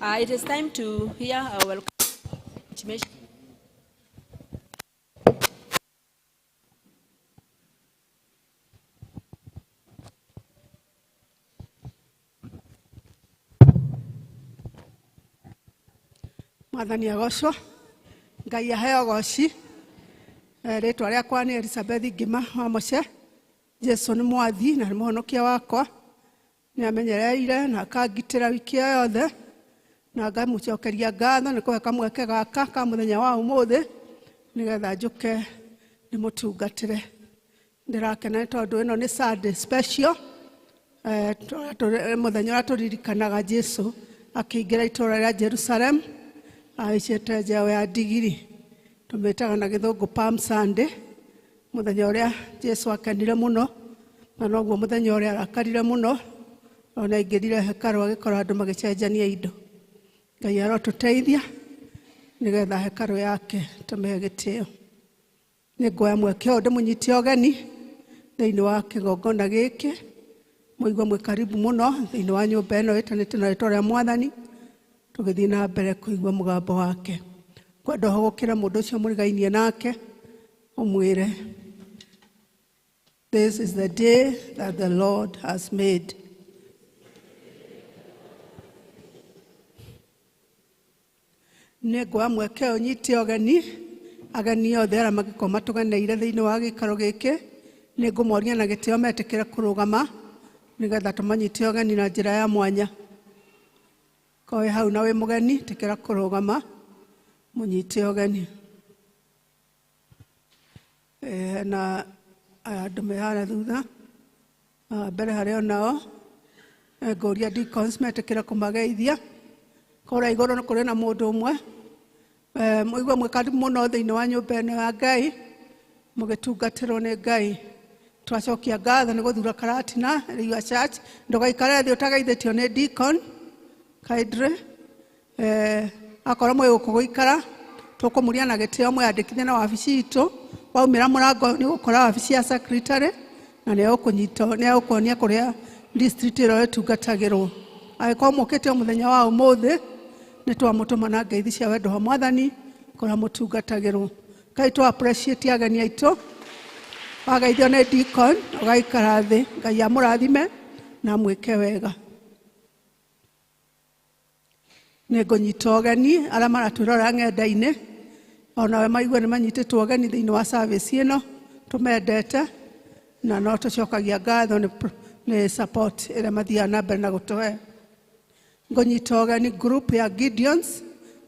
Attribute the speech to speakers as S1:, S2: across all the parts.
S1: It is time to hear our welcome.
S2: Mwathani agocwo, Ngai aheo goci. Rĩtwa rĩakwa nĩ Elizabeth Ngima wa Mũce. Jesu nĩ mwathi na nĩ mũhonokia wakwa. Nĩ amenyereire na akangitĩra wiki ĩyo yothe, na ngamũcokeria ngatho nĩ kũhe kamweke gaka ka mũthenya wa ũmũthĩ nĩgetha njũke ndĩmũtungatĩre. Ndĩrakena nĩ tondũ ĩno nĩ Sunday special, mũthenya ũrĩa tũririkanaga Jesu akĩingĩra itũũra rĩa Jerusalem ahaicĩte njaũ ya ndigiri, tũmĩtaga na gĩthũngũ Palm Sunday, mũthenya ũrĩa Jesu akenire mũno, na noguo mũthenya ũrĩa arakarire mũno, ona aingĩrire hekarũ agĩkora andũ magĩcenjania indo. Ngai arotũteithia nĩgetha hekarũ yake tũmĩhe gĩtĩo. Nĩ nguoya mweke ũyũ ndĩmũnyite ũgeni thĩinĩ wa kĩgongona gĩkĩ, mũigue mwĩ karibu mũno thĩinĩ wa nyũmba ĩno ĩtanĩtio na rĩtwa rĩa Mwathani, tũgĩthiĩ na mbere kũigua mũgambo wake. Ngwenda ũhũgũkĩre mũndũ ũcio mũrigainie nake ũmwĩre, This is the day that the Lord has made. Nĩ nguoya mweke ũyũ nyite ũgeni ageni othe arĩa mangĩkorwo matũgeneire thĩinĩ wa gĩikaro gĩkĩ. Nĩ ngũmoria na gĩtĩo metĩkĩre kũrũgama nĩgetha tũmanyite ũgeni na njĩra ya mwanya. Korwo wĩ hau na wĩ mũgeni, tĩkĩra kũrũgama mũnyite ũgeni. Na aya andũ me harĩa thutha, mbere harĩ o nao, ngũria deacons metĩkĩre kũmageithia. Kũrĩa igũrũ nĩ kũrĩ na mũndũ ũmwe. Mũigue mwĩ karibu mũno thĩinĩ wa nyũmba ĩno ya Ngai, mũgĩtungatĩrwo nĩ Ngai. Twacokia ngatho nĩ gũthura Karatina River Church. Ndũgaikare thĩ ũtageithĩtio nĩ deacon kindly. Akorwo mwĩ gũkũ gũikara, tũkũmũria na gĩtĩo mwĩyandĩkithie na wabici itũ. Waumĩra mũrango nĩ ũgũkora wabici ya secretary, na nĩ egũkũnyita, nĩ egũkuonia kũrĩa district ĩrĩa ĩtungatagĩrwo. Angĩkorwo mũkĩte o mũthenya wa ũmũthĩ, nĩ twamũtũma na ngeithi cia wendo wa Mwathani kũrĩa mũtungatagĩrwo. Ngai tũ appreciate ageni aitũ. Wageithio nĩ deacon, ũgaikara thĩ. Ngai amũrathime na amwĩke wega. Nĩ ngũnyita ũgeni arĩa maratwĩrora ng'enda-inĩ, onawe maigue nĩ manyitĩtwo ũgeni thĩinĩ wa service ĩno tũmendete, na no tũcokagia ngatho nĩ support ĩrĩa mathiaga na mbere na gũtũhe. Ngũnyita ũgeni group ya Gideons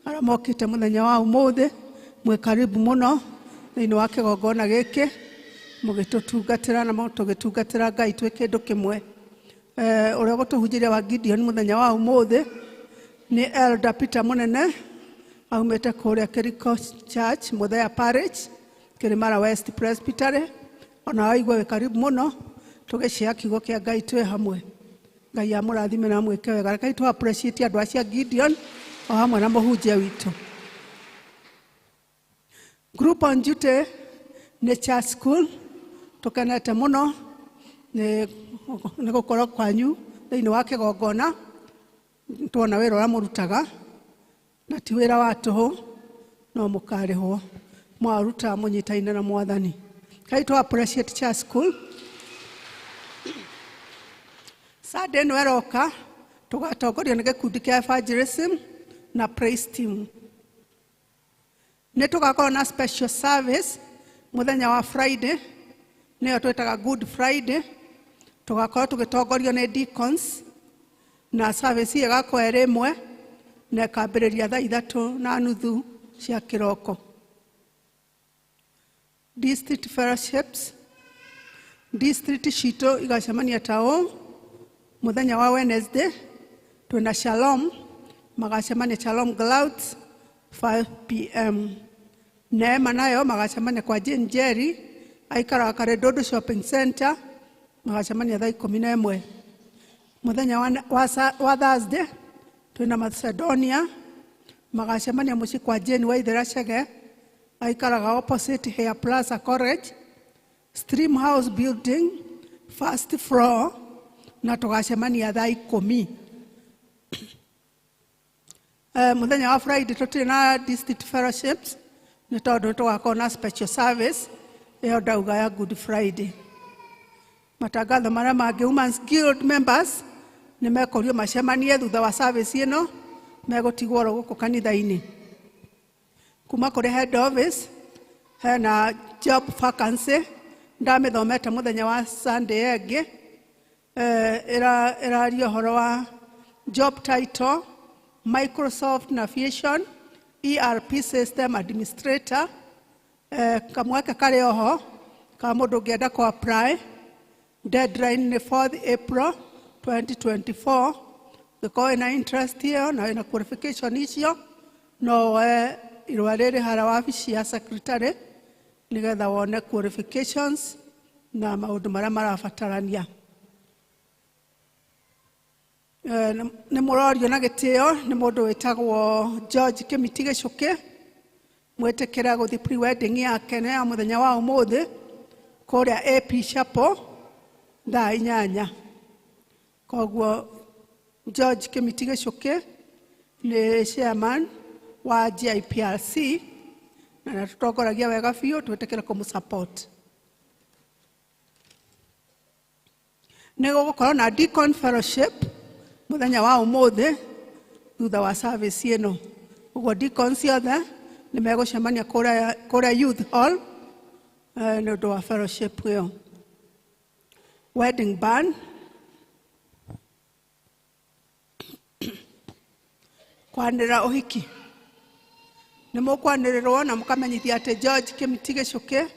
S2: arĩa mokĩte mũthenya wa ũmũthĩ, mwĩ karibu mũno thĩinĩ wa kĩgongona gĩkĩ, mũgĩtũtungatĩra na tũgĩtungatĩra Ngai twĩ kĩndũ kĩmwe. Ũrĩa ũgũtũhunjĩria wa Gideon mũthenya wa ũmũthĩ nĩ Elder Peter Mũnene, aumĩte kũrĩa Kĩriko Church, Mũthea Parish, Kĩrĩmara West Presbytery. Ona waigua wĩ karibu mũno tũgĩcĩa kiugo kĩa Ngai twĩ hamwe. Ngai amũrathime na amwĩke wega. Rekei tũ appreciate andũ acio a Gideon o hamwe na mũhunjia witũ. Group on duty nĩ church school, tũkenete mũno nĩ gũkorwo kwanyu thĩinĩ wa kĩgongona. Tuona wĩra ũrĩa mũrutaga, na ti wĩra wa tũhũ, no mũkarĩhwo mwaruta mũnyitaine na Mwathani. Kai tũ appreciate church school. Sunday ĩno ĩroka tũgatongorio nĩ gĩkundi kĩa evangelism na praise team. Nĩ tũgakorwo na special service mũthenya wa Friday, nĩyo twĩtaga Good Friday. Tũgakorwo tũgĩtongorio nĩ deacons, na service ĩyo ĩgakorwo ĩrĩ ĩmwe na ĩkambĩrĩria thaa 3:30 cia kĩroko. District fellowships, district citũ igacemania ta ũũ mũthenya wa Wednesday twĩna Shalom, magacemania Shalom Clouds 5 p.m. Neema nayo magacemania kwa Jane Jerry, aikaraga Karedodo Shopping Center, magacemania thaa 11. Mũthenya wa Thursday twĩna Macedonia, magacemania mũciĩ kwa Jane Waithera Chege, aikaraga opposite Hair Plaza College, Stream House Building, first floor, na tũgacemania thaa 10. Mũthenya wa Friday tũtirĩ na district fellowships nĩ tondũ tũgakorwo na special service ĩyo ndauga ya Good Friday. Matangatho marĩa mangĩ, Women's Guild members nĩ mekũrio macemanie thutha wa service ĩno, megũtigwo oro gũkũ kanitha-inĩ. Kuma kũrĩ head office hena job vacancy, ndamĩthomete mũthenya wa Sunday ĩngĩ. Ĩraria ũhoro wa job title Microsoft Navision ERP system administrator. Kamweke karĩ oho ka mũndũ ũngĩenda kũ apply. Deadline nĩ 4th April 2024. Ũngĩkorwo wĩna interest ĩyo na wĩna qualification icio, no woe irũa rĩrĩ harĩa wabici ya secretary nĩgetha wone qualifications na maũndũ marĩa marabatarania. Nĩ mũrorio na gĩtĩo nĩ mũndũ wĩtagwo George Kĩmiti Gĩcũkĩ, mwĩtĩkĩre gũthiĩ pre-wedding yake nĩ ya mũthenya wa ũmũthĩ kũrĩa AP Chapel thaa 8. Koguo George Kĩmiti Gĩcũkĩ nĩ chairman wa GIPRC na nĩ atũtongoragia wega biũ, twĩtĩkĩre kũmũ support. Nĩ gũgũkorwo na deacon fellowship mũthenya wa ũmũthĩ thutha wa service ĩno. Ũguo deacons ciothe nĩ megũcemania kũrĩa youth hall nĩ ũndũ wa fellowship ĩyo. Wedding band, kwanĩrĩra ũhiki, nĩ mũkwanĩrĩrwo na mũkamenyithia atĩ George Kĩmiti Gĩcũkĩ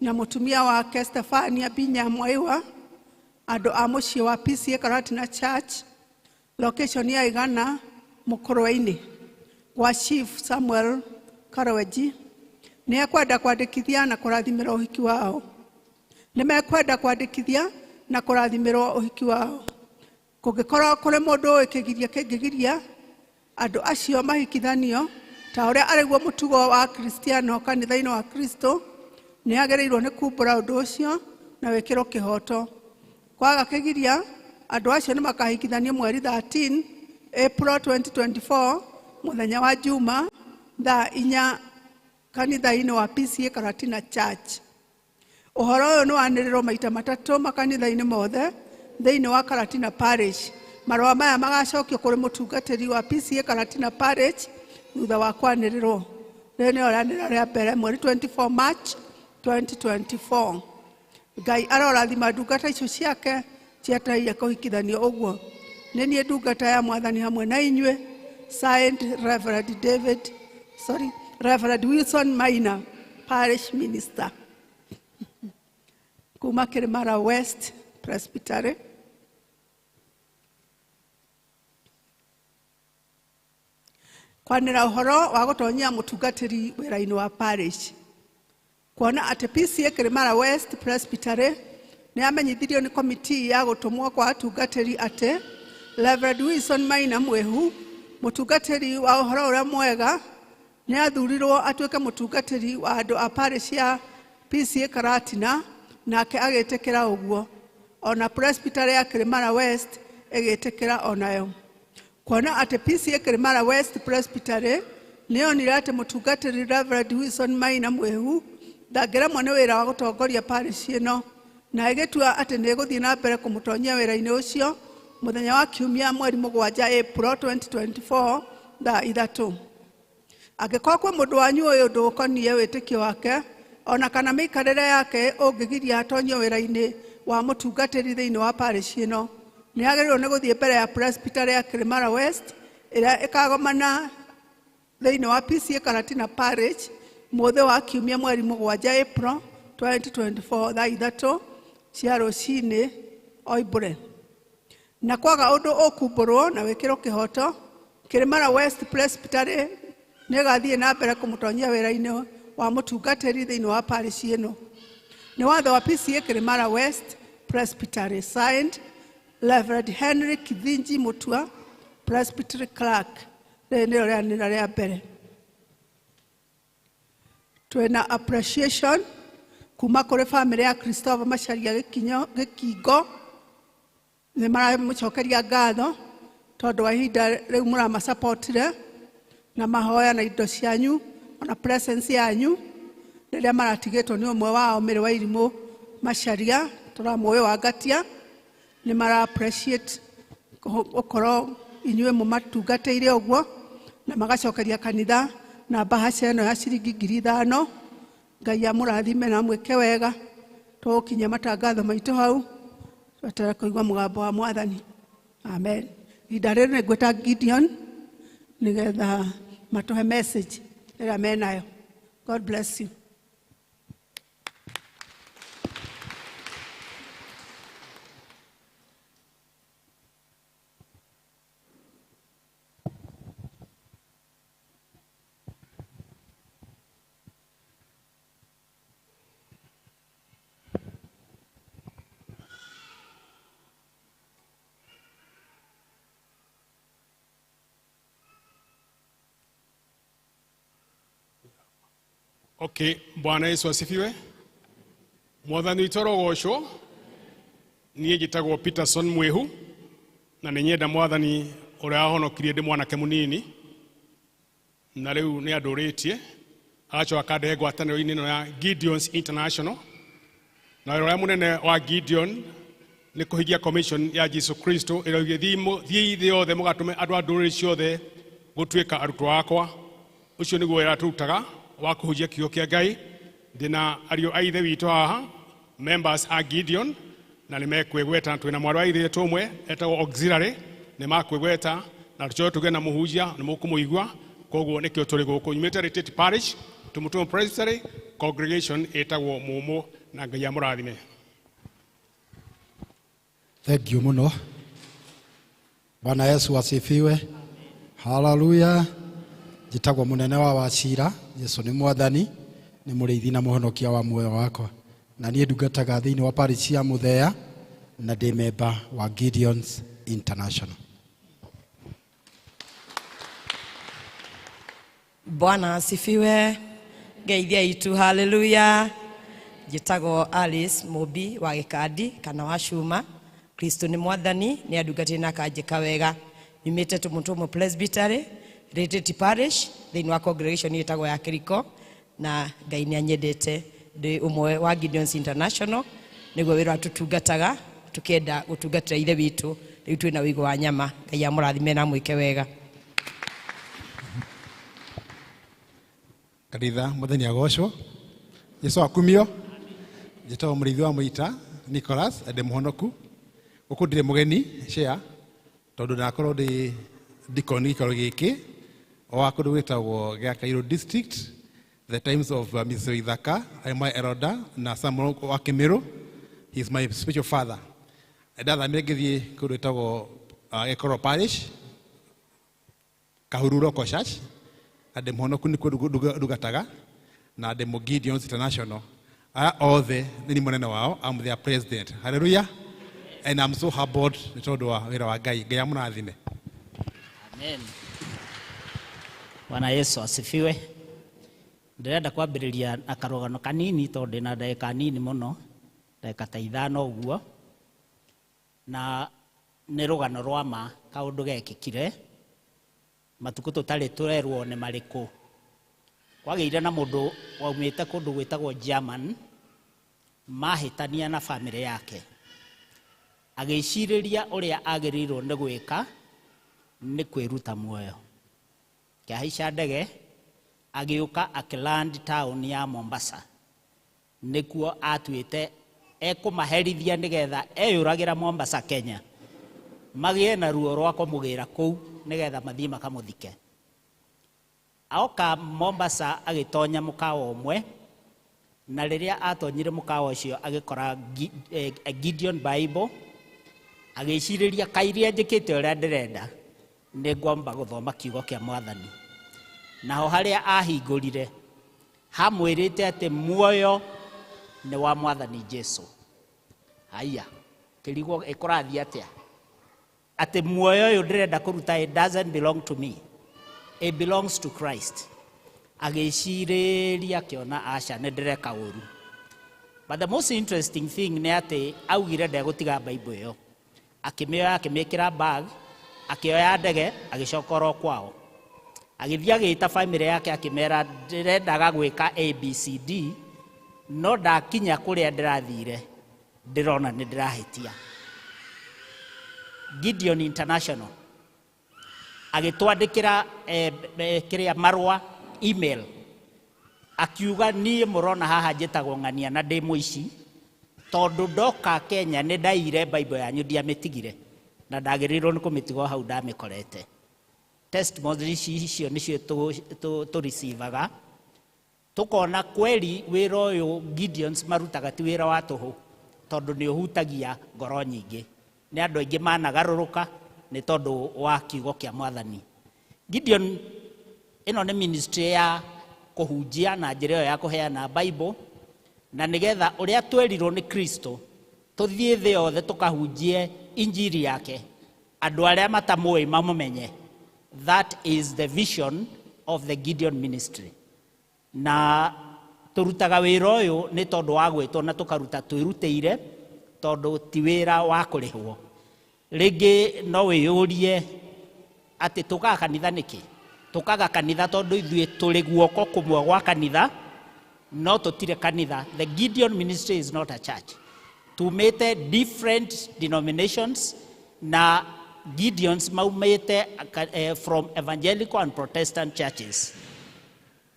S2: na mũtumia wake Stefania Binya Mwaiwa, andũ a mũciĩ wa PCA Karatina Church, location ya Igana Mũkũrwe-inĩ gwa Chief Samuel Karoweji, nĩ ekwenda kwandĩkithia na kũrathimĩrwo ũhiki wao. Nĩ mekwenda kwandĩkithia na kũrathimĩrwo ũhiki wao. Kũngĩkorwo kũrĩ mũndũ ũĩ kĩgiria kĩngĩgiria andũ acio mahikithanio ta ũrĩa arĩguo mũtugo wa Kristiano kanitha-inĩ wa Kristo, nĩ agĩrĩirwo nĩ kumbũra ũndũ ũcio na wĩkĩrwo kĩhoto. Kwaga kĩgiria, andũ acio nĩ makahikithanio mweri 13 April 2024, mũthenya wa Juma, thaa 4 kanitha-inĩ wa PCA Karatina Church. Ũhoro ũyũ nĩ wanĩrĩrwo maita matatũ makanitha-inĩ mothe thĩinĩ wa Karatina Parish. Marũa maya magacokio kũrĩ mũtungatĩri wa PCA Karatina Parish thutha wa kwanĩrĩrwo. Rĩrĩ nĩrĩo rĩanĩrĩra rĩa mbere mweri 24 March 2024. Ngai arorathima ndungata icio ciake cietereire kũhikithanio ũguo. Nĩ niĩ ndungata ya Mwathani hamwe na inyuĩ. Signed, Reverend David, sorry, Reverend Wilson Maina, Parish Minister, kuma Kirimara West Presbytery. Kwanĩra ũhoro wa gũtonyia mũtungatĩri wĩra-inĩ wa parish. Kuona atĩ PCA Kirimara West Presbytery nĩ amenyithirio nĩ komiti ya gũtũmwo kwa atungatĩri atĩ Reverend Wilson Maina Mwĩhu, mũtungatĩri wa ũhoro ũrĩa mwega, nĩ athurirwo atuĩke mũtungatĩri wa andũ a parish ya PCA Karatina, nake agĩtĩkĩra ũguo. Ona Presbytery ya Kirimara West ĩgĩtĩkĩra onayo. Kuona atĩ PCA Kirimara West Presbytery nĩ yonire atĩ mũtungatĩri Reverend Wilson Maina Mwĩhu ndangĩremwo nĩ wĩra wa gũtongoria parish ĩno, na ĩgĩtua atĩ nĩ ĩgũthiĩ na mbere kũmũtonyia wĩra-inĩ ũcio mũthenya wa Kiumia mweri 7 April 2024 thaa 3. Angĩkorwo kwĩ mũndũ wanyu ũyũ ũndũ ũkoniĩ wĩtĩkio wake ona kana mĩikarĩre yake ũngĩgiria atonyio wĩra-inĩ wa mũtungatĩri thĩinĩ wa parish ĩno, nĩ agĩrĩirwo nĩ gũthiĩ mbere ya Presbytery ya Kirimara West ĩrĩa ĩkagomana thĩinĩ wa PCA Karatina Parish mũthĩ wa Kiumia mweri 7 April 2024 thaa 3 cia rũcinĩ oimbũre. Na kwaga ũndũ ũkumbũrwo na wĩkĩrwo kĩhoto, Kirimara West Presbytery nĩ ĩgathiĩ na mbere kũmũtonyia wĩra-inĩ wa mũtungatĩri thĩinĩ wa parish ĩno. Nĩ watho wa PCA Kirimara West Presbytery. Signed, Reverend Henry Kithinji Mutua, Presbytery Clerk. Rĩrĩ nĩrĩo rĩanĩrĩra rĩa mbere. Twĩna appreciation kuma kũrĩ famĩlĩ ya Christopher Macharia Gĩkinyo Gĩkingo. Nĩ maramũcokeria ngatho tondũ wa ihinda rĩu mũramasapotire. Na mahoya na indo cianyu ona presence yanyu rĩrĩa maratigĩtwo nĩ ũmwe wao Mĩrĩ wa Irimũ Macharia tũramũĩ wa Ngatia nĩ mara appreciate gũkorwo inyuĩ mũmatungatĩire ũguo na magacokeria kanitha na mbahaca ĩno ya ciringi 5,000. Ngai amũrathime na amwĩke wega. Tũgũkinyia matangatho maitũ hau tweterere kũigua mũgambo wa Mwathani. Amen. Ihinda rĩrĩ nĩ ngwĩta Gideon nĩgetha matũhe message ĩrĩa menayo. God bless you.
S3: Okay, Bwana Yesu asifiwe. Mwathani witũ arogocwo. Niĩ njĩtagwo Peterson Mwihu na nĩ nyenda Mwathani ũrĩa wahonokirie ndĩ mwanake mũnini na rĩu nĩ andũrĩtie agacoka akandehe ngwatanĩro-inĩ ĩno ya Gideons International. Na wĩra ũrĩa mũnene wa Gideon nĩ kũhingia commission ya Jesu Kristo ĩrĩa oigire, thiĩi thĩ yothe mũgatũme andũ a ndũrĩrĩ ciothe gũtuĩka arutwo akwa. Ũcio nĩguo wĩra tũrutaga wa kũhunjia kiugo kĩa Ngai. Ndĩna ariũ a ithe witũ haha, members a Gideon, na nĩ mekwĩgweta. Twĩna mwarĩ wa ithe witũ ũmwe etagwo Auxiliary, nĩ makwĩgweta na tũcoke tũgĩe na mũhunjia nĩ mũkũmũigua. Koguo nĩkĩo tũrĩ gũkũ. Nyumĩte Retreat Parish, Tumutumu Presbytery, congregation ĩtagwo Mũmũ, na Ngai amũrathime.
S4: Thank you muno. Bwana Yesu asifiwe. Haleluya. Njĩtagwo mũnene wa Wacira. Yesu nĩ Mwathani, nĩ mũrĩithi na mũhonokia wa muoyo wakwa. Na niĩ ndungataga thĩinĩ wa parish ya Mũthea na ndĩ memba wa Gideons International.
S5: Bwana asifiwe. Ngeithia itu, haleluya. Njĩtagwo Alice Mũmbi wa Gĩkandi kana wa Cuma. Kristo nĩ Mwathani, nĩ andungatĩire na akanjĩka wega. Nyumĩte Tumutumu Presbytery, Retreat Parish, thĩinĩ wa congregation ĩtagwo ya Kĩriko, na Ngai nĩ anyendete. Ndĩ ũmwe wa Gideons International, nĩguo wĩra tũtungataga, tũkĩenda gũtungatĩra ithe witũ. Rĩu twĩna ũigũ wa nyama. Ngai amũrathime na amwĩke wega.
S6: Kanitha Mwathani agocwo. Jesu akumio. Njĩtagwo mũrĩithi wa mũita Nicholas, ndĩ mũhonoku. Gũkũ ndirĩ mũgeni share tondũ ndakorwo ndĩ deacon gĩikaro gĩkĩ wa kũndũ gwĩtagwo gĩa Cairo District, the times of Mr. Ithaka, I'm my elder, na Samuel wa Kĩmĩrũ, he is my spiritual father. Ndathamire ngĩthiĩ kũndũ gwĩtagwo Gĩkoro Parish, Kahururo Local Church, na ndĩ mũhonoku nĩkuo ndungataga, na ndĩ mũ Gideons International. Aya othe nĩ niĩ mũnene wao, I'm their president. Hallelujah. And I'm so humbled nĩ tondũ wa wĩra wa Ngai. Ngai amũrathime.
S7: Amen. Bwana Yesu asifiwe. Ndĩrenda kwambĩrĩria na karũgano kanini tondũ ndĩna ndagĩka nini mũno, ndagĩka ta 5 ũguo. Na nĩ rũgano rwa ma kaũndũ gekĩkire matukũ tũtarĩ tũrerwo nĩ marĩkũ. Kwagĩire na mũndũ waumĩte kũndũ gwĩtagwo German, mahĩtania na bamĩrĩ yake. Agĩcirĩria ũrĩa agĩrĩirwo nĩ gwĩka nĩ kwĩruta muoyo. Akĩhaica ndege agĩũka akĩland town ya Mombasa. Nĩkuo atuĩte ekũmaherithia nĩgetha eyũragĩra Mombasa Kenya. Magĩe na ruo rwa kũmũgĩra kũu nĩgetha mathiĩ makamũthike. Aoka Mombasa agĩtonya mũkawa ũmwe, na rĩrĩa atonyire mũkawa ũcio agĩkora Gideon Bible, agĩcirĩria kairia njĩkĩte ũrĩa ndĩrenda, nĩ ngwamba gũthoma kiugo kĩa Mwathani. Naho harĩa ahingũrire hamwĩrĩte atĩ muoyo nĩ wa Mwathani Jesu. Haiya, kĩrigwo ĩkũrathiĩ atĩa? Atĩ muoyo ũyũ ndĩrenda kũruta, it doesn't belong to me, it belongs to Christ. Agĩcirĩria akĩona aca nĩ ndĩreka ũru. But the most interesting thing nĩ atĩ augire ndegũtiga Bible ĩyo. Akĩmĩoya akĩmĩkĩra bag, akĩoya ndege agĩcoka oro kwao. Agĩthiĩ agĩĩta bamĩrĩ yake akĩmera ndĩrendaga gwĩka ABCD, no ndakinya kũrĩa ndĩrathire ndĩrona nĩ ndĩrahĩtia. Gideon International agĩtwandĩkĩra kĩrĩa marũa email, akiuga niĩ mũrona haha njĩtagwo ng'ania na ndĩ mũici, tondũ ndoka Kenya nĩ ndaiyire Bible yanyu ndiamĩtigire na ndagĩrĩirwo nĩ kũmĩtiga o hau ndamĩkorete. Testimonies icio nĩcio tũreceivaga, tũkona kweli wĩra ũyũ Gideons marutaga ti wĩra wa tũhũ, tondũ nĩ ũhutagia ngoro nyingĩ. Nĩ andũ aingĩ managarũrũka nĩ tondũ wa kiugo kĩa Mwathani. Gideon ĩno nĩ ministry ya kũhunjia na njĩra ĩyo ya kũheana Bible, na nĩgetha ũrĩa twerirwo nĩ Kristo tũthiĩ thĩ yothe tũkahunjie injiri yake, andũ arĩa matamũĩ mamũmenye. That is the vision of the Gideon ministry. Na tũrutaga wĩra ũyũ nĩ tondũ wa gwĩtwo na tũkaruta twĩrutĩire, tondũ ti wĩra wa kũrĩhwo. Rĩngĩ no wĩyũrie atĩ tũkaga kanitha nĩkĩ? Tũkaga kanitha tondũ ithuĩ tũrĩ guoko kũmwe gwa kanitha, no tũtirĩ kanitha. The Gideon ministry is not a church. Tumĩte different denominations na Gideons maumĩte from evangelical and Protestant churches.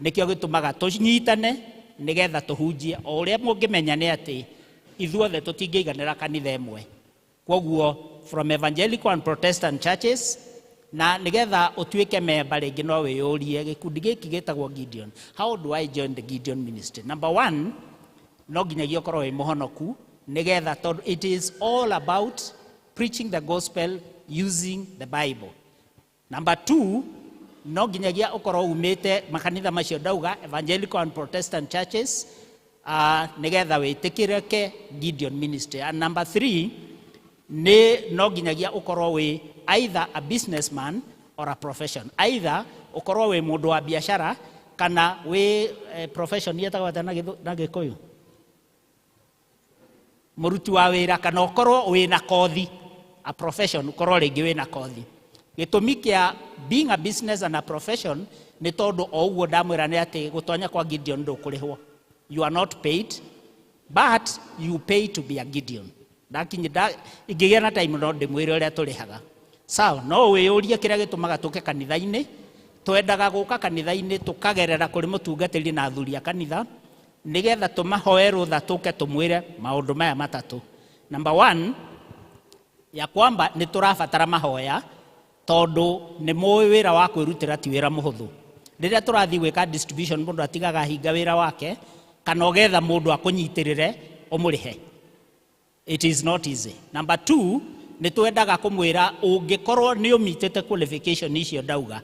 S7: Nĩkĩo gĩtũmaga tũnyitane nĩgetha tũhunjie. O ũrĩa mũngĩmenya nĩ atĩ ithuothe tũtingĩiganĩra kanitha ĩmwe. Kwoguo from evangelical and Protestant churches, na nĩgetha ũtuĩke memba rĩngĩ no wĩyũrie gĩkundi gĩkĩ gĩtagwo Gideon. How do I join the Gideon ministry? Number one, no nginyagia ũkorwo wĩ mũhonoku nĩgetha, tondũ it is all about preaching the gospel using the Bible. Number two, no nginyagia ũkorwo umĩte makanitha macio ndauga, evangelical and Protestant churches, nĩgetha wĩtĩkĩrĩke Gideon ministry. And number three, nĩ no nginyagia ũkorwo wĩ either a businessman or a profession. Either ũkorwo wĩ mũndũ wa biashara kana wĩ profession yetagwo atĩa na Gĩkũyũ? Mũruti wa wĩra, kana ũkorwo wĩna kothi, a profession, ũkorwo rĩngĩ wĩna kothi. Gĩtũmi kĩa being a business and a profession nĩ tondũ o ũguo ndamwĩra nĩ atĩ gũtonya kwa Gideon ndũkũrĩhwo. You are not paid, but you pay to be a Gideon. Ndakinyi nda ingĩgĩa na time no ndĩmwĩre ũrĩa tũrĩhaga. Sawa, no wĩyũrie kĩrĩa gĩtũmaga tũke kanitha-inĩ. Twendaga gũka kanitha-inĩ tũkagerera kũrĩ mũtungatĩri na athuri a kanitha nĩgetha tũmahoe rũtha tũke tũmwĩre maũndũ maya matatũ. Number one, ya kwamba nĩ tũrabatara mahoya, tondũ nĩ mũĩ wĩra wa kwĩrutĩra ti wĩra mũhũthũ. Rĩrĩa tũrathiĩ gwĩka distribution, mũndũ atigaga ahinga wĩra wake kana ũgetha mũndũ akũnyitĩrĩre ũmũrĩhe. It is not easy. Number two, nĩ twendaga kũmwĩra ũngĩkorwo nĩ ũmitĩte qualification icio ndauga,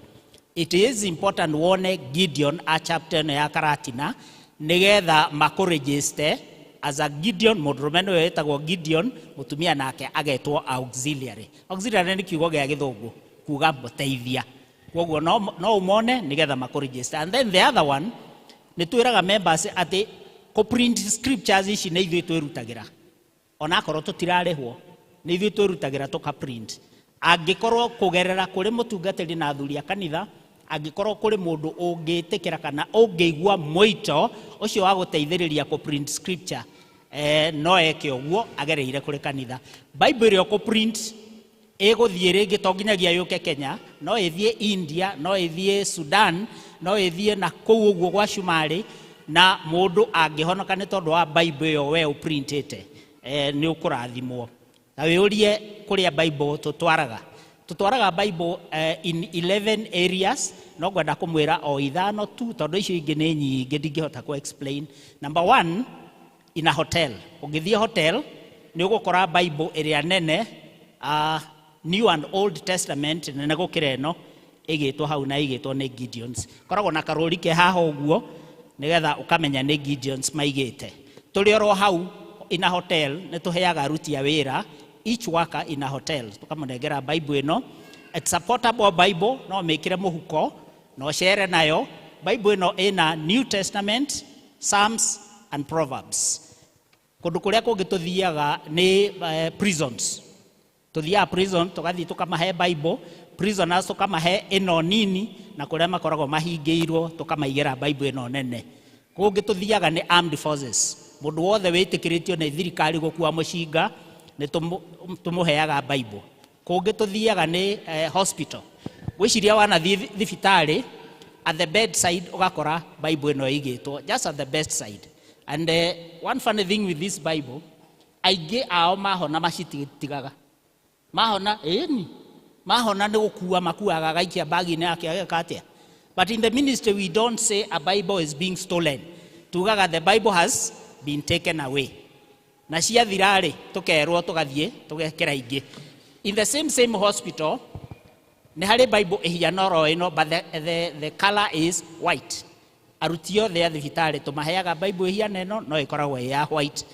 S7: it is important wone Gideon a chapter ĩno ya Karatina nĩgetha makũregister as a Gideon. Mũndũrũme nĩwe wĩtagwo Gideon, mũtumia nake agetwo auxiliary. Auxiliary nĩ kiugo gĩa gĩthũngũ kuga mũteithia. Kwoguo no ũmone nĩgetha makũregister. And then the other one, nĩ twĩraga members atĩ kũ print scriptures ici nĩ ithuĩ twĩrutagĩra, onakorwo tũtirarĩhwo, nĩ ithuĩ twĩrutagĩra tũka print. Angĩkorwo kũgerera kũrĩ mũtungatĩri na athuri a kanitha, angĩkorwo kũrĩ mũndũ ũngĩtĩkĩra kana ũngĩigua mwĩto ũcio wa gũteithĩrĩria kũ print scripture, no eke ũguo agereire kũrĩ kanitha. Bible ĩrĩa ũkũ print ĩgũthiĩ rĩngĩ to nginyagia yũke Kenya, no ĩthiĩ India, no ĩthiĩ Sudan, no ĩthiĩ na kũu ũguo gwa Cumarĩ, na mũndũ angĩhonoka nĩ tondũ wa Bible ĩyo we ũprintĩte, nĩ ũkũrathimwo. Na wĩyũrie kũrĩa Bible tũtwaraga. Tũtwaraga Bible in 11 areas, no ngwenda kũmwĩra o ithano tu, tondũ icio ingĩ nĩ nyingĩ ndingĩhota kũ explain. Number one, in a hotel. Ũngĩthiĩ hotel, nĩ ũgũkora Bible ĩrĩa nene, New and Old Testament, nene gũkĩra ĩno, ĩgĩtwo hau na ĩgĩtwo nĩ Gideons. Koragwo na karũri ke haha ũguo, nĩgetha ũkamenya nĩ Gideons maigĩte. Tũrĩ oro hau in a hotel, nĩ tũheaga aruti a wĩra, each worker in a hotel, tũkamũnengera Bible ĩno. It's a portable Bible, no ũmĩkĩre mũhuko, na ũcere nayo. Bible ĩno ĩna New Testament, Psalms and Proverbs. Kũndũ kũrĩa kũngĩ tũthiaga nĩ prisons. Tũthiaga prison, tũgathiĩ tũkamahe Bible, prisoners tũkamahe ĩno nini, na kũrĩa makoragwo mahingĩirwo tũkamaigĩra Bible ĩno nene. Kũngĩ tũthiaga nĩ armed forces, mũndũ wothe wĩtĩkĩrĩtio nĩ thirikari gũkua mũcinga nĩ tũmũheaga Bible. Kũngĩ tũthiaga nĩ hospital, gwĩciria wanathiĩ thibitarĩ at the bedside ũgakora Bible ĩno ĩigĩtwo just at the bedside. And one funny thing with this Bible, aingĩ ao mahona macitigaga, mahona ĩni mahona nĩ gũkua makuaga agaikia bagi-inĩ yake ageka atĩa. But in the ministry we don't say a Bible is being stolen, tugaga the Bible has been taken away. Na ciathira-rĩ tũkerwo tũgathiĩ tũgekĩra ingĩ. In the same hospital nĩ harĩ Bible ĩhiana oro ĩno, but the color is white. Aruti othe a thibitarĩ tũmaheaga Bible ĩhiana ĩno no ĩkoragwo ĩ ya white.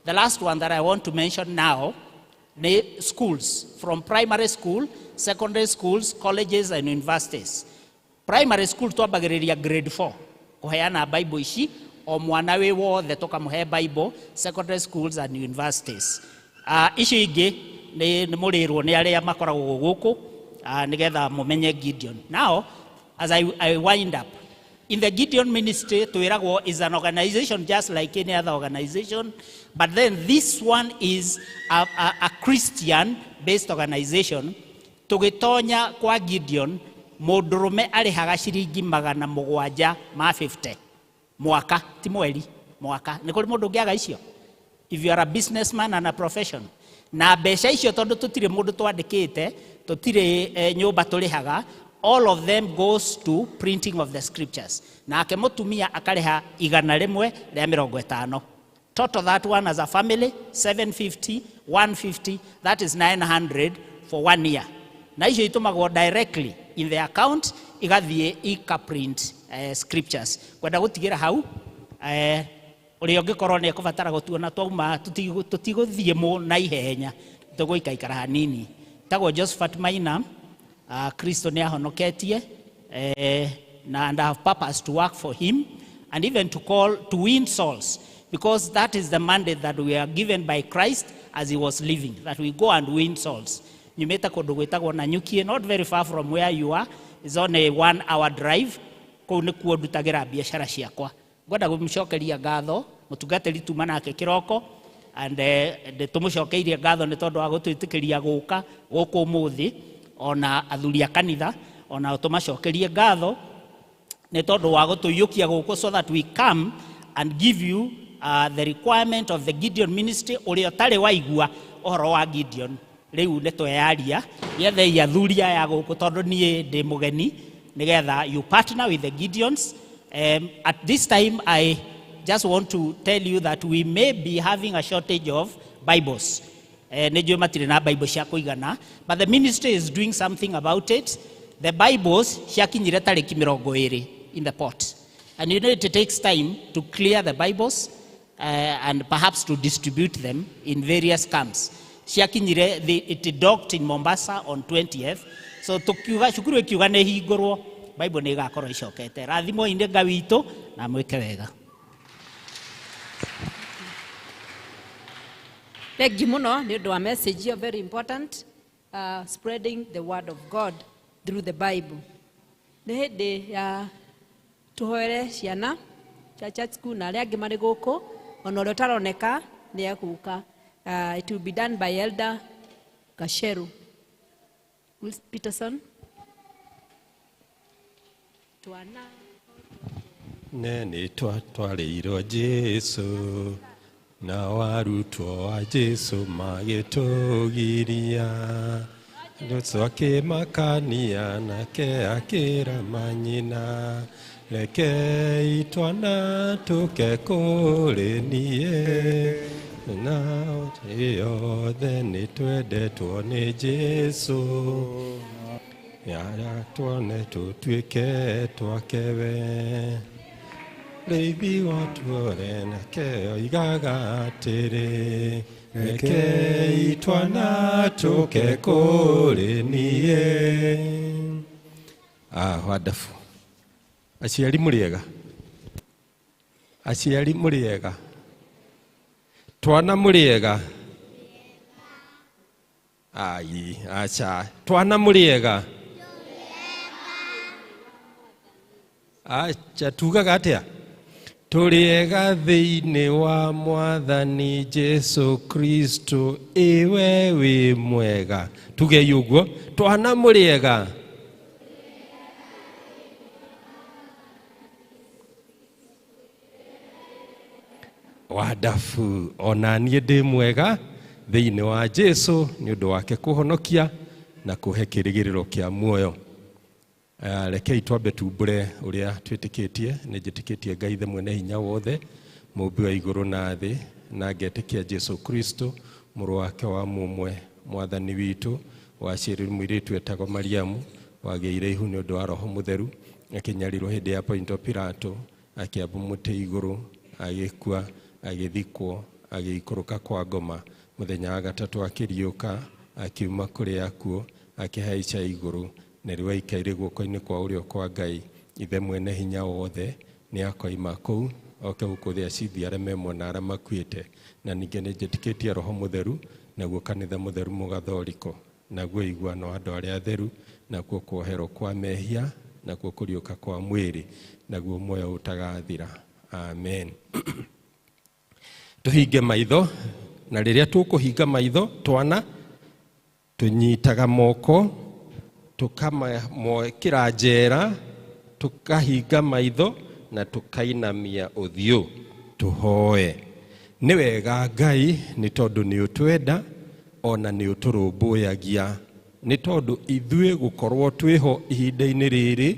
S7: The last one that I want to mention now nĩ schools, from primary school, secondary schools, colleges and universities. Primary school twambagĩrĩria grade 4 kũheana Bible ici, o mwana wĩ wothe tũkamũhe Bible, secondary schools and universities. Icio ingĩ nĩ mũrĩrwo nĩ arĩa makoragwo gũkũ nĩgetha mũmenye Gideon. Now as I wind up, in the Gideon ministry twĩragwo is an organization just like any other organization, but then this one is a Christian based organization. Tũgĩtonya kwa Gideon, mũndũrũme arĩhaga ciringi 750 mwaka, ti mweri, mwaka. Nĩ kũrĩ mũndũ ũngĩaga icio? If you are a businessman and a profession. Na mbeca icio tondũ tũtirĩ mũndũ twandĩkĩte, tũtirĩ nyũmba tũrĩhaga, all of them goes to printing of the scriptures. Nake mũtumia akarĩha 150. Total that one as a family, 750, 150, that is 900 for 1 year. Na icio itũmagwo directly in the account, igathiĩ ika print scriptures. Kwenda gũtigĩra hau, ũrĩa ũngĩkorwo nĩ ekũbatara gũtuona twauma, tũtigũthiĩ mũ na ihenya, tũgũikaikara hanini. Tagwo Josephat Maina, Kristo nĩ ahonoketie, na and I have purpose to work for him and even to call to win souls, because that is the mandate that we are given by Christ as he was living, that we go and win souls. Nyumĩte kũndũ gwĩtagwo Nanyuki, not very far from where you are, it's only 1 hour drive. Kũu nĩkuo ndutagĩra biacara ciakwa. Ngwenda gũmũcokeria ngatho mũtungatĩri tuma nake kĩroko, and tũmũcokeirie ngatho nĩ tondũ wa gũtwĩtĩkĩria gũka gũkũ ũmũthĩ, ona athuri a kanitha ona tũmacokerie ngatho nĩ tondũ wa gũtũiyũkia gũkũ, so that we come and give you the requirement of the Gideon ministry. Ũrĩa ũtarĩ waigua ũhoro wa Gideon rĩu nĩ tweyaria, gĩethei athuri aya gũkũ tondũ niĩ ndĩ mũgeni, nĩgetha you partner with the Gideons. At this time I just want to tell you that we may be having a shortage of Bibles. Nĩ njũĩ matirĩ na Bible cia kũigana, but the ministry is doing something about it. The Bibles ciakinyire tarĩki 20 in the port. And you know it takes time to clear the Bibles and perhaps to distribute them in various camps. Ciakinyire, it docked in Mombasa on 20th. So tukiuga cukuru ĩkiuga nĩ hingũrwo, Bible nĩ ĩgakorwo icokete. Rathimwo-inĩ Ngai witũ na mwĩke wega.
S1: Thank you mũno nĩ ũndũ wa message ĩyo, very important, spreading the word of God through the Bible. Nĩ hĩndĩ ya tũhoere ciana cia church school na arĩa angĩ marĩ gũkũ, ona ũrĩa ũtaroneka nĩ egũka. It will be done by Elder Gasheru Wills Peterson. Twana
S8: Nene twatwarĩirwo Jesu na warutwo wa Jesu magĩtũgiria, Jesu akĩmakania nake akĩra manyina, rekei twana tũke kũrĩ niĩ, na yothe nĩ twendetwo nĩ Jesu, yara tuone tũtuĩke twake we. Rĩithi watuore nake oigaga atĩrĩ, rekei twana tũke kũrĩ niĩ. Wonderful. Aciari mũrĩega, aciari mũrĩega, twana mũrĩega. Ai, acha, twana mũrĩega. Acha tugaga atĩa? Tũrĩega thĩinĩ wa Mwathani Jesu Kristo, ĩwe wĩ mwega. Tugei ũguo, twana mũrĩega. Wonderful. Ona niĩ ndĩ mwega thĩinĩ wa Jesu nĩ ũndũ wake kũhonokia na kũhe kĩrĩgĩrĩro kĩa muoyo. Rekei twambe tumbũre ũrĩa twĩtĩkĩtie. Nĩ njĩtĩkĩtie Ngai Ithe mwene hinya wothe, mũmbi wa igũrũ na thĩ, na ngetĩkia Jesu Kristo mũrũ wake wa mũmwe, mwathani witũ, waciarirwo mũirĩtu etagwo Mariamu, wagĩire ihu nĩ ũndũ wa Roho Mũtheru, akĩnyarirwo hĩndĩ ya Ponto Pilato, akĩambwo mũtĩ igũrũ, agĩkua, agĩthikwo, agĩikũrũka kwa ngoma. Mũthenya wa gatatũ akĩriũka, akiuma kũrĩ akuũ, akĩhaica igũrũ, na rĩu aikaire guoko-inĩ kwa ũrĩo kwa Ngai Ithe mwene hinya wothe. Nĩ akoima kũu oke gũkũ thĩ acithie arĩa me muoyo na arĩa makuĩte. Na ningĩ nĩ njĩtĩkĩtie Roho Mũtheru, naguo kanitha mũtheru mũgathoriko, naguo ũiguano wa andũ arĩa atheru, nakuo kuoherwo kwa mehia, nakuo kũriũka kwa mwĩrĩ, naguo muoyo ũtagathira. Amen. Tũhinge maitho, na rĩrĩa tũkũhinga maitho twana tũnyitaga moko, tũkamekĩra njera, tũkahinga maitho na tũkainamia ũthiũ tũhoe. Nĩ wega Ngai, nĩ tondũ nĩ ũtwenda ona nĩ ũtũrũmbũyagia, nĩ tondũ ithuĩ gũkorwo twĩho ihinda-inĩ rĩrĩ